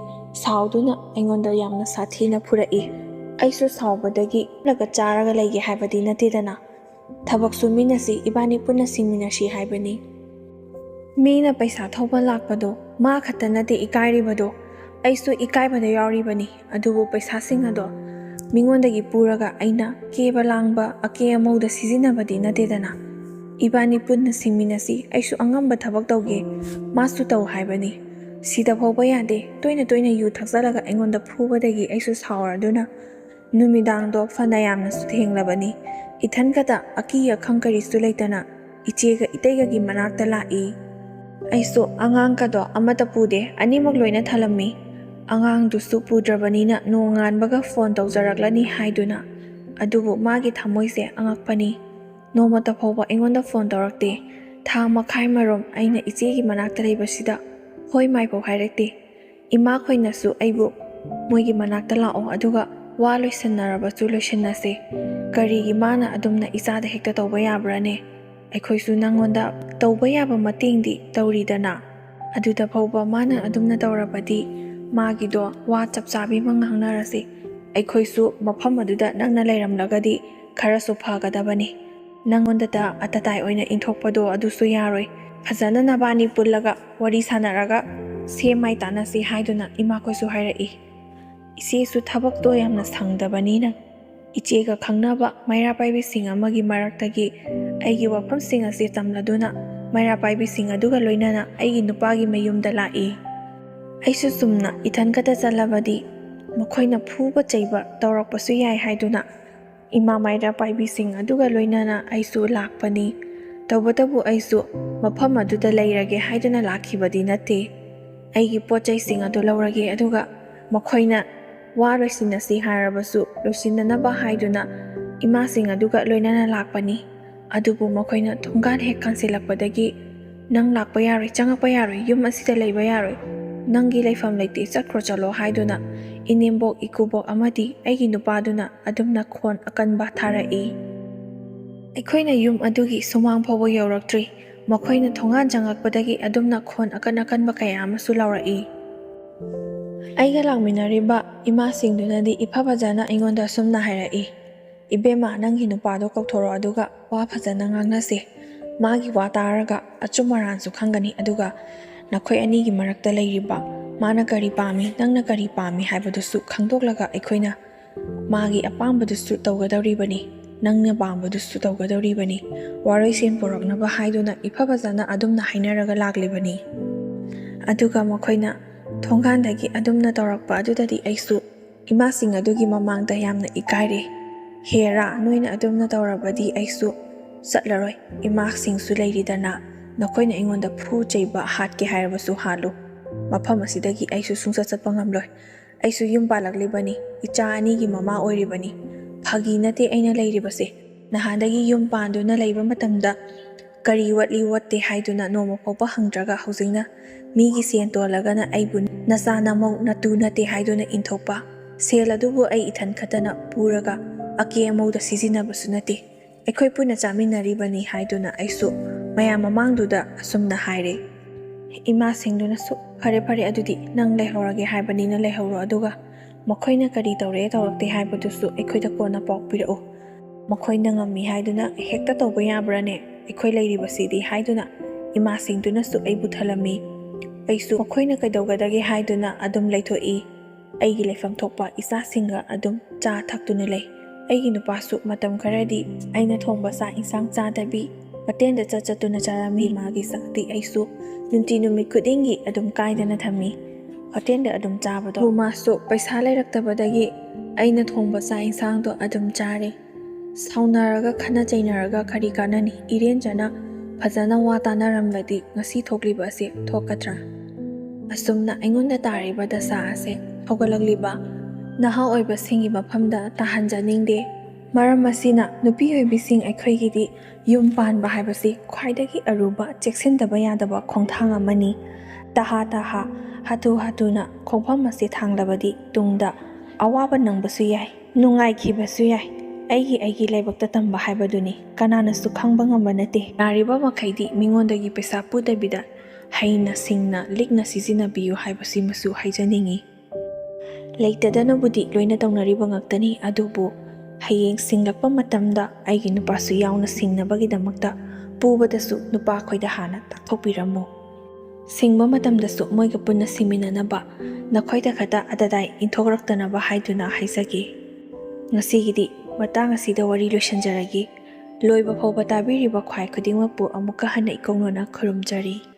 ꯁꯥꯎꯗꯨꯅ ꯑꯩꯉꯣꯟꯗ ꯌꯥꯝꯅ ꯁꯥꯊꯤꯅ ꯐꯨꯔꯛꯏ꯫ ꯑꯩꯁꯨ ꯁꯥꯎꯕꯗꯒꯤ ꯂꯒ ꯆꯥꯔꯒ ꯂꯩꯒꯦ ꯍꯥꯏꯕꯗꯤ ꯅꯠꯇꯦꯗꯅ꯫ ꯊꯕꯛ ꯁꯨꯃꯤꯟꯅꯁꯤ, ꯏꯕꯥꯅꯤ ꯄꯨꯟꯅ ꯁꯤꯟꯃꯤꯟꯅꯁꯤ ꯍꯥꯏꯕꯅꯤ꯫ ꯃꯤꯅ ꯄꯩꯁꯥ ꯊꯧꯕ ꯂꯥꯛꯄꯗꯣ ꯃꯥ ꯈꯛꯇ ꯅꯠꯇꯦ ꯏꯀꯥꯏꯔꯤꯕꯗꯣ, ꯑꯩꯁꯨ ꯏꯀꯥꯏꯕꯗ ꯌꯥꯎꯔꯤꯕꯅꯤ꯫ ꯑꯗꯨꯕꯨ ꯄꯩꯁꯥꯁꯤꯡ ꯑꯗꯣ ꯃꯤꯉꯣꯟꯗꯒꯤ ꯄꯨꯔꯒ ꯑꯩꯅ ꯀꯦꯕ ꯂꯥꯡꯕ, ꯑꯀꯦ ꯑꯃꯧꯗ ꯁꯤꯖꯤꯟꯅꯕꯗꯤ ꯅꯠꯇꯦꯗꯅ꯫ ꯏꯕꯥꯅꯤ ꯄꯨꯟꯅ ꯁꯤꯟꯃꯤꯟꯅꯁꯤ, ꯑꯩꯁꯨ ꯑꯉꯝꯕ ꯊꯕꯛ ꯇꯧꯒꯦ, ꯃꯥꯁꯨ ꯇꯧ ꯍꯥꯏꯕꯅꯤ꯫ ꯁꯤꯗ ꯐꯥꯎꯕ ꯌꯥꯗꯦ, ꯇꯣꯏꯅ ꯇꯣꯏꯅ ꯌꯨ ꯊꯛꯆꯜꯂꯒ ꯑꯩꯉꯣꯟꯗ ꯐꯨꯕꯗꯒꯤ ꯑꯩꯁꯨ ꯁꯥꯎꯔꯗꯨꯅ ꯅꯨꯃꯤꯗꯥꯡꯗꯣ ꯐꯅ ꯌꯥꯝꯅꯁꯨ ꯊꯦꯡꯂꯕꯅꯤ꯫ ꯏꯊꯟ ꯈꯛꯇ ꯑꯀꯤ ꯑꯈꯪ ꯀꯔꯤꯁꯨ ꯂꯩꯇꯅ ꯏꯆꯦꯒ ꯏꯇꯩꯒꯒꯤ ꯃꯅꯥꯛꯇ ꯂꯥꯛꯏ꯫ ꯑꯩꯁꯨ ꯑꯉꯥꯡꯒꯗꯣ ꯑꯃꯠꯇ ꯄꯨꯗꯦ, ꯑꯅꯤꯃꯛ ꯂꯣꯏꯅ ꯊꯜꯂꯝꯃꯤ꯫ ꯑꯉꯥꯡꯗꯨꯁꯨ ꯄꯨꯗ꯭ꯔꯕꯅꯤꯅ ꯅꯣꯡꯉꯥꯟꯕꯒ ꯐꯣꯟ ꯇꯧꯖꯔꯛꯂꯅꯤ ꯍꯥꯏꯗꯨꯅ꯫ ꯑꯗꯨꯕꯨ ꯃꯥꯒꯤ ꯊꯃꯣꯏꯁꯦ ꯑꯉꯛꯄꯅꯤ꯫ ꯅꯣꯡꯃꯇ ꯐꯥꯎꯕ ꯑꯩꯉꯣꯟꯗ ꯐꯣꯟ ꯇꯧꯔꯛꯇꯦ꯫ ꯊꯥ ꯃꯈꯥꯏ ꯃꯔꯣꯝ ꯑꯩꯅ ꯏꯆꯦꯒꯤ ꯃꯅꯥꯛꯇ ꯂꯩꯕꯁꯤꯗ ꯍꯣꯏ ꯃꯥꯏꯐꯥꯎ ꯍꯥꯏꯔꯛꯇꯦ꯫ ꯏꯃꯥꯈꯣꯏꯅꯁꯨ ꯑꯩꯕꯨ ꯃꯣꯏꯒꯤ ꯃꯅꯥꯛꯇ ꯂꯥꯛꯑꯣ, ꯑꯗꯨꯒ ꯋꯥ ꯂꯣꯏꯁꯟꯅꯔꯕꯁꯨ ꯂꯣꯏꯁꯟꯅꯁꯦ꯫ ꯀꯔꯤꯒꯤ ꯃꯥꯅ ꯑꯗꯨꯝꯅ ꯏꯆꯥꯗ ꯍꯦꯛꯇ ꯇꯧꯕ ꯌꯥꯕ꯭ꯔꯥꯅꯦ? ꯑꯩꯈꯣꯏꯁꯨ ꯅꯪꯉꯣꯟꯗ ꯇꯧꯕ ꯌꯥꯕ ꯃꯇꯦꯡꯗꯤ ꯇꯧꯔꯤꯗꯅ꯫ ꯑꯗꯨꯗ ꯐꯥꯎꯕ ꯃꯥꯅ ꯑꯗꯨꯝꯅ ꯇꯧꯔꯕꯗꯤ ꯃꯥꯒꯤꯗꯣ ꯋꯥ ꯆꯞ ꯆꯥꯕꯤ ꯑꯃ ꯉꯥꯡꯅꯔꯁꯤ꯫ ꯑꯩꯈꯣꯏꯁꯨ ꯃꯐꯝ ꯑꯗꯨꯗ ꯅꯪꯅ ꯂꯩꯔꯝꯂꯒꯗꯤ ꯈꯔꯁꯨ ꯐꯒꯗꯕꯅꯤ꯫ ꯅꯪꯉꯣꯟꯗꯇ ꯑꯇꯇꯥꯏ ꯑꯣꯏꯅ ꯏꯟꯊꯣꯛꯄꯗꯣ ꯑꯗꯨꯁꯨ ꯌꯥꯔꯣꯏ꯫ ꯐꯖꯅ ꯅꯕꯥꯅꯤ ꯄꯨꯜꯂꯒ ꯋꯥꯔꯤ ꯁꯥꯟꯅꯔꯒ ꯁꯦꯝ ꯃꯥꯏ ꯇꯥꯟꯅꯁꯤ ꯍꯥꯏꯗꯨꯅ ꯏꯃꯥꯈꯣꯏꯁꯨ ꯍꯥꯏꯔꯛꯏ꯫ ꯏꯆꯦꯁꯨ ꯊꯕꯛꯇꯣ ꯌꯥꯝꯅ ꯁꯪꯗꯕꯅꯤꯅ ꯏꯆꯦꯒ ꯈꯪꯅꯕ ꯃꯩꯔꯥ ꯄꯥꯏꯕꯤꯁꯤꯡ ꯑꯃꯒꯤ ꯃꯔꯛꯇꯒꯤ ꯑꯩꯒꯤ ꯋꯥꯐꯝꯁꯤꯡ ꯑꯁꯤ ꯇꯝꯂꯗꯨꯅ ꯃꯩꯔꯥ ꯄꯥꯏꯕꯤꯁꯤꯡ ꯑꯗꯨꯒ ꯂꯣꯏꯅꯅ ꯑꯩꯒꯤ ꯅꯨꯄꯥꯒꯤ ꯃꯌꯨꯝꯗ ꯂꯥꯛꯏ꯫ ꯑꯩꯁꯨ ꯆꯨꯝꯅ ꯏꯊꯟ ꯈꯛꯇ ꯆꯠꯂꯕꯗꯤ ꯃꯈꯣꯏꯅ ꯐꯨꯕ ꯆꯩꯕ ꯇꯧꯔꯛꯄꯁꯨ ꯌꯥꯏ ꯍꯥꯏꯗꯨꯅ ꯏꯃꯥ ꯃꯩꯔꯥ ꯄꯥꯏꯕꯤꯁꯤꯡ ꯑꯗꯨꯒ ꯂꯣꯏꯅꯅ ꯑꯩꯁꯨ ꯂꯥꯛꯄꯅꯤ꯫ ꯇꯧꯕꯇꯕꯨ ꯑꯩꯁꯨ ꯃꯐꯝ ꯑꯗꯨꯗ ꯂꯩꯔꯒꯦ ꯍꯥꯏꯗꯨꯅ ꯂꯥꯛꯈꯤꯕꯗꯤ ꯅꯠꯇꯦ꯫ ꯑꯩꯒꯤ ꯄꯣꯠ ꯆꯩꯁꯤꯡ ꯑꯗꯨ ꯂꯧꯔꯒꯦ, ꯑꯗꯨꯒ ꯃꯈꯣꯏꯅ ꯋꯥ ꯂꯣꯏꯁꯤꯟꯅꯁꯤ ꯍꯥꯏꯔꯕꯁꯨ ꯂꯣꯏꯁꯤꯟꯅꯅꯕ ꯍꯥꯏꯗꯨꯅ ꯏꯃꯥꯁꯤꯡ ꯑꯗꯨꯒ ꯂꯣꯏꯅꯅ ꯂꯥꯛꯄꯅꯤ꯫ ꯑꯗꯨꯕꯨ ꯃꯈꯣꯏꯅ ꯊꯣꯡꯒꯥꯟ ꯍꯦꯛ ꯀꯥꯟꯁꯤꯜꯂꯛꯄꯗꯒꯤ "ꯅꯪ ꯂꯥꯛꯄ ꯌꯥꯔꯣꯏ, ꯆꯪꯉꯛꯄ ꯌꯥꯔꯣꯏ, ꯌꯨꯝ ꯑꯁꯤꯗ ꯂꯩꯕ ꯌꯥꯔꯣꯏ, ꯅꯪꯒꯤ ꯂꯩꯐꯝ ꯂꯩꯇꯦ, ꯆꯠꯈ꯭ꯔꯣ ꯆꯠꯂꯣ" ꯍꯥꯏꯗꯨꯅ ꯏꯅꯦꯝꯕꯣꯛ, ꯏꯀꯨꯕꯣꯛ ꯑꯃꯗꯤ ꯑꯩꯒꯤ ꯅꯨꯄꯥꯗꯨꯅ ꯑꯗꯨꯝꯅ ꯈꯣꯟ ꯑꯀꯟꯕ ꯊꯥꯔꯛꯏ꯫ ꯑꯩꯈꯣꯏꯅ ꯌꯨꯝ ꯑꯗꯨꯒꯤ ꯁꯨꯃꯥꯡ ꯐꯥꯎꯕ ꯌꯧꯔꯛꯇ꯭ꯔꯤ, ꯃꯈꯣꯏꯅ ꯊꯣꯡꯒꯥꯟ ꯆꯪꯉꯛꯄꯗꯒꯤ ꯑꯗꯨꯝꯅ ꯈꯣꯟ ꯑꯀꯟ ꯑꯀꯟꯕ ꯀꯌꯥ ꯑꯃꯁꯨ ꯂꯥꯎꯔꯛꯏ꯫ ꯑꯩꯒ ꯂꯥꯛꯃꯤꯟꯅꯔꯤꯕ ꯏꯃꯥꯁꯤꯡꯗꯨꯅꯗꯤ ꯏꯐ ꯐꯖꯅ ꯑꯩꯉꯣꯟꯗ ꯑꯁꯨꯝꯅ ꯍꯥꯏꯔꯛꯏ, "ꯏꯕꯦꯝꯃ, ꯅꯪꯒꯤ ꯅꯨꯄꯥꯗꯣ ꯀꯧꯊꯣꯔꯛꯑꯣ, ꯑꯗꯨꯒ ꯋꯥ ꯐꯖꯅ ꯉꯥꯡꯅꯁꯦ꯫ ꯃꯥꯒꯤ ꯋꯥ ꯇꯥꯔꯒ ꯑꯆꯨꯝ ꯑꯔꯥꯟꯁꯨ ꯈꯪꯒꯅꯤ, ꯑꯗꯨꯒ ꯅꯈꯣꯏ ꯑꯅꯤꯒꯤ ꯃꯔꯛꯇ ꯂꯩꯔꯤꯕ ꯃꯥꯅ ꯀꯔꯤ ꯄꯥꯝꯃꯤ, ꯅꯪꯅ ꯀꯔꯤ ꯄꯥꯝꯃꯤ ꯍꯥꯏꯕꯗꯨꯁꯨ ꯈꯪꯗꯣꯛꯂꯒ ꯑꯩꯈꯣꯏꯅ ꯃꯥꯒꯤ ꯑꯄꯥꯝꯕꯗꯨꯁꯨ ꯇꯧꯒꯗꯧꯔꯤꯕꯅꯤ, ꯅꯪꯅ ꯄꯥꯝꯕꯗꯨꯁꯨ ꯇꯧꯒꯗꯧꯔꯤꯕꯅꯤ꯫ ꯋꯥꯔꯣꯏꯁꯤꯟ ꯄꯨꯔꯛꯅꯕ ꯍꯥꯏꯗꯨꯅ ꯏꯐ ꯐꯖꯅ ꯑꯗꯨꯝꯅ ꯍꯥꯏꯅꯔꯒ ꯂꯥꯛꯂꯤꯕꯅꯤ꯫" ꯑꯗꯨꯒ ꯃꯈꯣꯏꯅ ꯊꯣꯡꯒꯥꯟꯗꯒꯤ ꯑꯗꯨꯝꯅ ꯇꯧꯔꯛꯄ ꯑꯗꯨꯗꯗꯤ ꯑꯩꯁꯨ ꯏꯃꯥꯁꯤꯡ ꯑꯗꯨꯒꯤ ꯃꯃꯥꯡꯗ ꯌꯥꯝꯅ ꯏꯀꯥꯏꯔꯦ꯫ "ꯍꯦꯔꯥ, ꯅꯣꯏꯅ ꯑꯗꯨꯝꯅ ꯇꯧꯔꯕꯗꯤ ꯑꯩꯁꯨ ꯆꯠꯂꯔꯣꯏ꯫ ꯏꯃꯥꯁꯤꯡꯁꯨ ꯂꯩꯔꯤꯗꯅ, ꯅꯈꯣꯏꯅ ꯑꯩꯉꯣꯟꯗ ꯐꯨ ꯆꯩꯕ ꯍꯥꯠꯀꯦ ꯍꯥꯏꯔꯕꯁꯨ ꯍꯥꯠꯂꯨ꯫ ꯃꯐꯝ ꯑꯁꯤꯗꯒꯤ ꯑꯩꯁꯨ ꯁꯨꯡꯆꯠ ꯆꯠꯄ ꯉꯝꯂꯣꯏ꯫ ꯑꯩꯁꯨ ꯌꯨꯝ ꯄꯥꯜꯂꯛꯂꯤꯕꯅꯤ, ꯏꯆꯥ ꯑꯅꯤꯒꯤ ꯃꯃꯥ ꯑꯣꯏꯔꯤꯕꯅꯤ꯫ ꯐꯥꯒꯤ ꯅꯠꯇꯦ ꯑꯩꯅ ꯂꯩꯔꯤꯕꯁꯦ꯫ ꯅꯍꯥꯟꯗꯒꯤ ꯌꯨꯝ ꯄꯥꯟꯗꯨꯅ ꯂꯩꯕ ꯃꯇꯝꯗ ꯀꯔꯤ ꯋꯥꯠꯂꯤ ꯋꯥꯠꯇꯦ ꯍꯥꯏꯗꯨꯅ ꯅꯣꯡꯃ ꯐꯥꯎꯕ ꯍꯪꯗ꯭ꯔꯒ ꯍꯧꯖꯤꯛꯅ ꯃꯤꯒꯤ ꯁꯦꯟ ꯇꯣꯜꯂꯒꯅ ꯑꯩꯕꯨ ꯅꯆꯥ ꯅꯃꯧ ꯅꯇꯨ ꯅꯠꯇꯦ ꯍꯥꯏꯗꯨꯅ ꯏꯟꯊꯣꯛꯄ꯫ ꯁꯦꯜ ꯑꯗꯨꯕꯨ ꯑꯩ ꯏꯊꯟ ꯈꯛꯇꯅ ꯄꯨꯔꯒ ꯑꯀꯦ ꯑꯃꯧꯗ ꯁꯤꯖꯤꯟꯅꯕꯁꯨ ꯅꯠꯇꯦ꯫ ꯑꯩꯈꯣꯏ ꯄꯨꯟꯅ ꯆꯥꯃꯤꯟꯅꯔꯤꯕꯅꯤ" ꯍꯥꯏꯗꯨꯅ ꯑꯩꯁꯨ ꯃꯌꯥꯝ ꯃꯃꯥꯡꯗꯨꯗ ꯑꯁꯨꯝꯅ ꯍꯥꯏꯔꯦ꯫ ꯏꯃꯥꯁꯤꯡꯗꯨꯅꯁꯨ, "ꯐꯔꯦ ꯐꯔꯦ, ꯑꯗꯨꯗꯤ ꯅꯪ ꯂꯩꯍꯧꯔꯒꯦ ꯍꯥꯏꯕꯅꯤꯅ ꯂꯩꯍꯧꯔꯣ, ꯑꯗꯨꯒ ꯃꯈꯣꯏꯅ ꯀꯔꯤ ꯇꯧꯔꯦ ꯇꯧꯔꯛꯇꯦ ꯍꯥꯏꯕꯗꯨꯁꯨ ꯑꯩꯈꯣꯏꯗ ꯀꯣꯟꯅ ꯄꯥꯎ ꯄꯤꯔꯛꯎ꯫ ꯃꯈꯣꯏꯅ ꯉꯝꯃꯤ ꯍꯥꯏꯗꯨꯅ ꯍꯦꯛꯇ ꯇꯧꯕ ꯌꯥꯕ꯭ꯔꯥꯅꯦ? ꯑꯩꯈꯣꯏ ꯂꯩꯔꯤꯕꯁꯤꯗꯤ" ꯍꯥꯏꯗꯨꯅ ꯏꯃꯥꯁꯤꯡꯗꯨꯅꯁꯨ ꯑꯩꯕꯨ ꯊꯜꯂꯝꯃꯤ꯫ ꯑꯩꯁꯨ ꯃꯈꯣꯏꯅ ꯀꯩꯗꯧꯒꯗꯒꯦ ꯍꯥꯏꯗꯨꯅ ꯑꯗꯨꯝ ꯂꯩꯊꯣꯛꯏ꯫ ꯑꯩꯒꯤ ꯂꯩꯐꯝ ꯊꯣꯛꯄ ꯏꯆꯥꯁꯤꯡꯒ ꯑꯗꯨꯝ ꯆꯥ ꯊꯛꯇꯨꯅ ꯂꯩ꯫ ꯑꯩꯒꯤ ꯅꯨꯄꯥꯁꯨ ꯃꯇꯝ ꯈꯔꯗꯤ ꯑꯩꯅ ꯊꯣꯡꯕ ꯆꯥꯛ ꯏꯟꯁꯥꯡ ꯆꯥꯗꯕꯤ ꯍꯣꯇꯦꯜꯗ ꯆꯠ ꯆꯠꯇꯨꯅ ꯆꯥꯔꯝꯃꯤ꯫ ꯃꯥꯒꯤ ꯆꯥꯛꯇꯤ ꯑꯩꯁꯨ ꯅꯨꯡꯇꯤ ꯅꯨꯃꯤꯠ ꯈꯨꯗꯤꯡꯒꯤ ꯑꯗꯨꯝ ꯀꯥꯏꯗꯅ ꯊꯝꯃꯤ꯫ ꯍꯣꯇꯦꯜꯗ ꯑꯗꯨꯝ ꯆꯥꯕꯗꯣ꯫ ꯑꯗꯨ ꯃꯥꯁꯨ ꯄꯩꯁꯥ ꯂꯩꯔꯛꯇꯕꯗꯒꯤ ꯑꯩꯅ ꯊꯣꯡꯕ ꯆꯥꯛ ꯏꯟꯁꯥꯡꯗꯣ ꯑꯗꯨꯝ ꯆꯥꯔꯦ꯫ ꯁꯥꯎꯅꯔꯒ ꯈꯠꯅ ꯆꯩꯅꯔꯒ ꯀꯔꯤ ꯀꯥꯟꯅꯅꯤ? ꯏꯔꯦꯟꯖꯅ ꯐꯖꯅ ꯋꯥ ꯇꯥꯅꯔꯝꯂꯗꯤ ꯉꯁꯤ ꯊꯣꯛꯂꯤꯕ ꯑꯁꯤ ꯊꯣꯛꯀꯗ꯭ꯔꯥ? ꯑꯁꯨꯝꯅ ꯑꯩꯉꯣꯟꯗ ꯇꯥꯔꯤꯕ ꯗꯁꯥ ꯑꯁꯦ ꯍꯧꯒꯠꯂꯛꯂꯤꯕ ꯅꯍꯥ ꯑꯣꯏꯕꯁꯤꯡꯒꯤ ꯃꯐꯝꯗ ꯇꯥꯍꯟꯖꯅꯤꯡꯗꯦ꯫ ꯃꯔꯝ ꯑꯁꯤꯅ ꯅꯨꯄꯤ ꯑꯣꯏꯕꯤꯁꯤꯡ ꯑꯩꯈꯣꯏꯒꯤꯗꯤ ꯌꯨꯝ ꯄꯥꯟꯕ ꯍꯥꯏꯕꯁꯤ ꯈ꯭ꯋꯥꯏꯗꯒꯤ ꯑꯔꯨꯕ, ꯆꯦꯛꯁꯤꯟꯗꯕ ꯌꯥꯗꯕ ꯈꯣꯡꯊꯥꯡ ꯑꯃꯅꯤ꯫ ꯇꯍꯥ ꯇꯍꯥ, ꯍꯥꯊꯨ ꯍꯥꯊꯨꯅ ꯈꯣꯡꯐꯝ ꯑꯁꯤ ꯊꯥꯡꯂꯕꯗꯤ ꯇꯨꯡꯗ ꯑꯋꯥꯕ ꯅꯪꯕꯁꯨ ꯌꯥꯏ, ꯅꯨꯡꯉꯥꯏꯈꯤꯕꯁꯨ ꯌꯥꯏ꯫ ꯑꯩꯒꯤ ꯑꯩꯒꯤ ꯂꯥꯏꯕꯛꯇ ꯇꯝꯕ ꯍꯥꯏꯕꯗꯨꯅꯤ, ꯀꯅꯥꯅꯁꯨ ꯈꯪꯕ ꯉꯝꯕ ꯅꯠꯇꯦ꯫ ꯌꯥꯔꯤꯕ ꯃꯈꯩꯗꯤ ꯃꯤꯉꯣꯟꯗꯒꯤ ꯄꯩꯁꯥ ꯄꯨꯗꯕꯤꯗ ꯍꯩꯅ ꯁꯤꯡꯅ ꯂꯤꯛꯅ ꯁꯤꯖꯤꯟꯅꯕꯤꯌꯨ ꯍꯥꯏꯕꯁꯤꯃꯁꯨ ꯍꯥꯏꯖꯅꯤꯡꯏ꯫ ꯂꯩꯇꯗꯅꯕꯨꯗꯤ ꯂꯣꯏꯅ ꯇꯧꯅꯔꯤꯕ ꯉꯥꯛꯇꯅꯤ, ꯑꯗꯨꯕꯨ ꯍꯌꯦꯡ ꯁꯤꯡꯂꯛꯄ ꯃꯇꯝꯗ ꯑꯩꯒꯤ ꯅꯨꯄꯥꯁꯨ ꯌꯥꯎꯅ ꯁꯤꯡꯅꯕꯒꯤꯗꯃꯛꯇ ꯄꯨꯕꯗꯁꯨ ꯅꯨꯄꯥꯈꯣꯏꯗ ꯍꯥꯟꯅ ꯇꯥꯛꯊꯣꯛꯄꯤꯔꯝꯃꯨ꯫ ꯁꯤꯡꯕ ꯃꯇꯝꯗꯁꯨ ꯃꯣꯏꯒ ꯄꯨꯟꯅ ꯁꯤꯡꯃꯤꯟꯅꯅꯕ, ꯅꯈꯣꯏꯗ ꯈꯛꯇ ꯑꯗꯥꯗꯥꯏ ꯏꯟꯊꯣꯛꯂꯛꯇꯅꯕ ꯍꯥꯏꯗꯨꯅ ꯍꯥꯏꯖꯒꯦ꯫ ꯉꯁꯤꯒꯤꯗꯤ ꯃꯇꯥꯡ ꯑꯁꯤꯗ ꯋꯥꯔꯤ ꯂꯣꯏꯁꯤꯟꯖꯔꯒꯦ꯫ ꯂꯣꯏꯕ ꯐꯥꯎꯕ ꯇꯥꯕꯤꯔꯤꯕ ꯈ꯭ꯋꯥꯏ ꯈꯨꯗꯤꯡꯃꯛꯄꯨ ꯑꯃꯨꯛꯀ ꯍꯟꯅ ꯏꯀꯧꯅꯅ ꯈꯨꯔꯨꯝꯖꯔꯤ꯫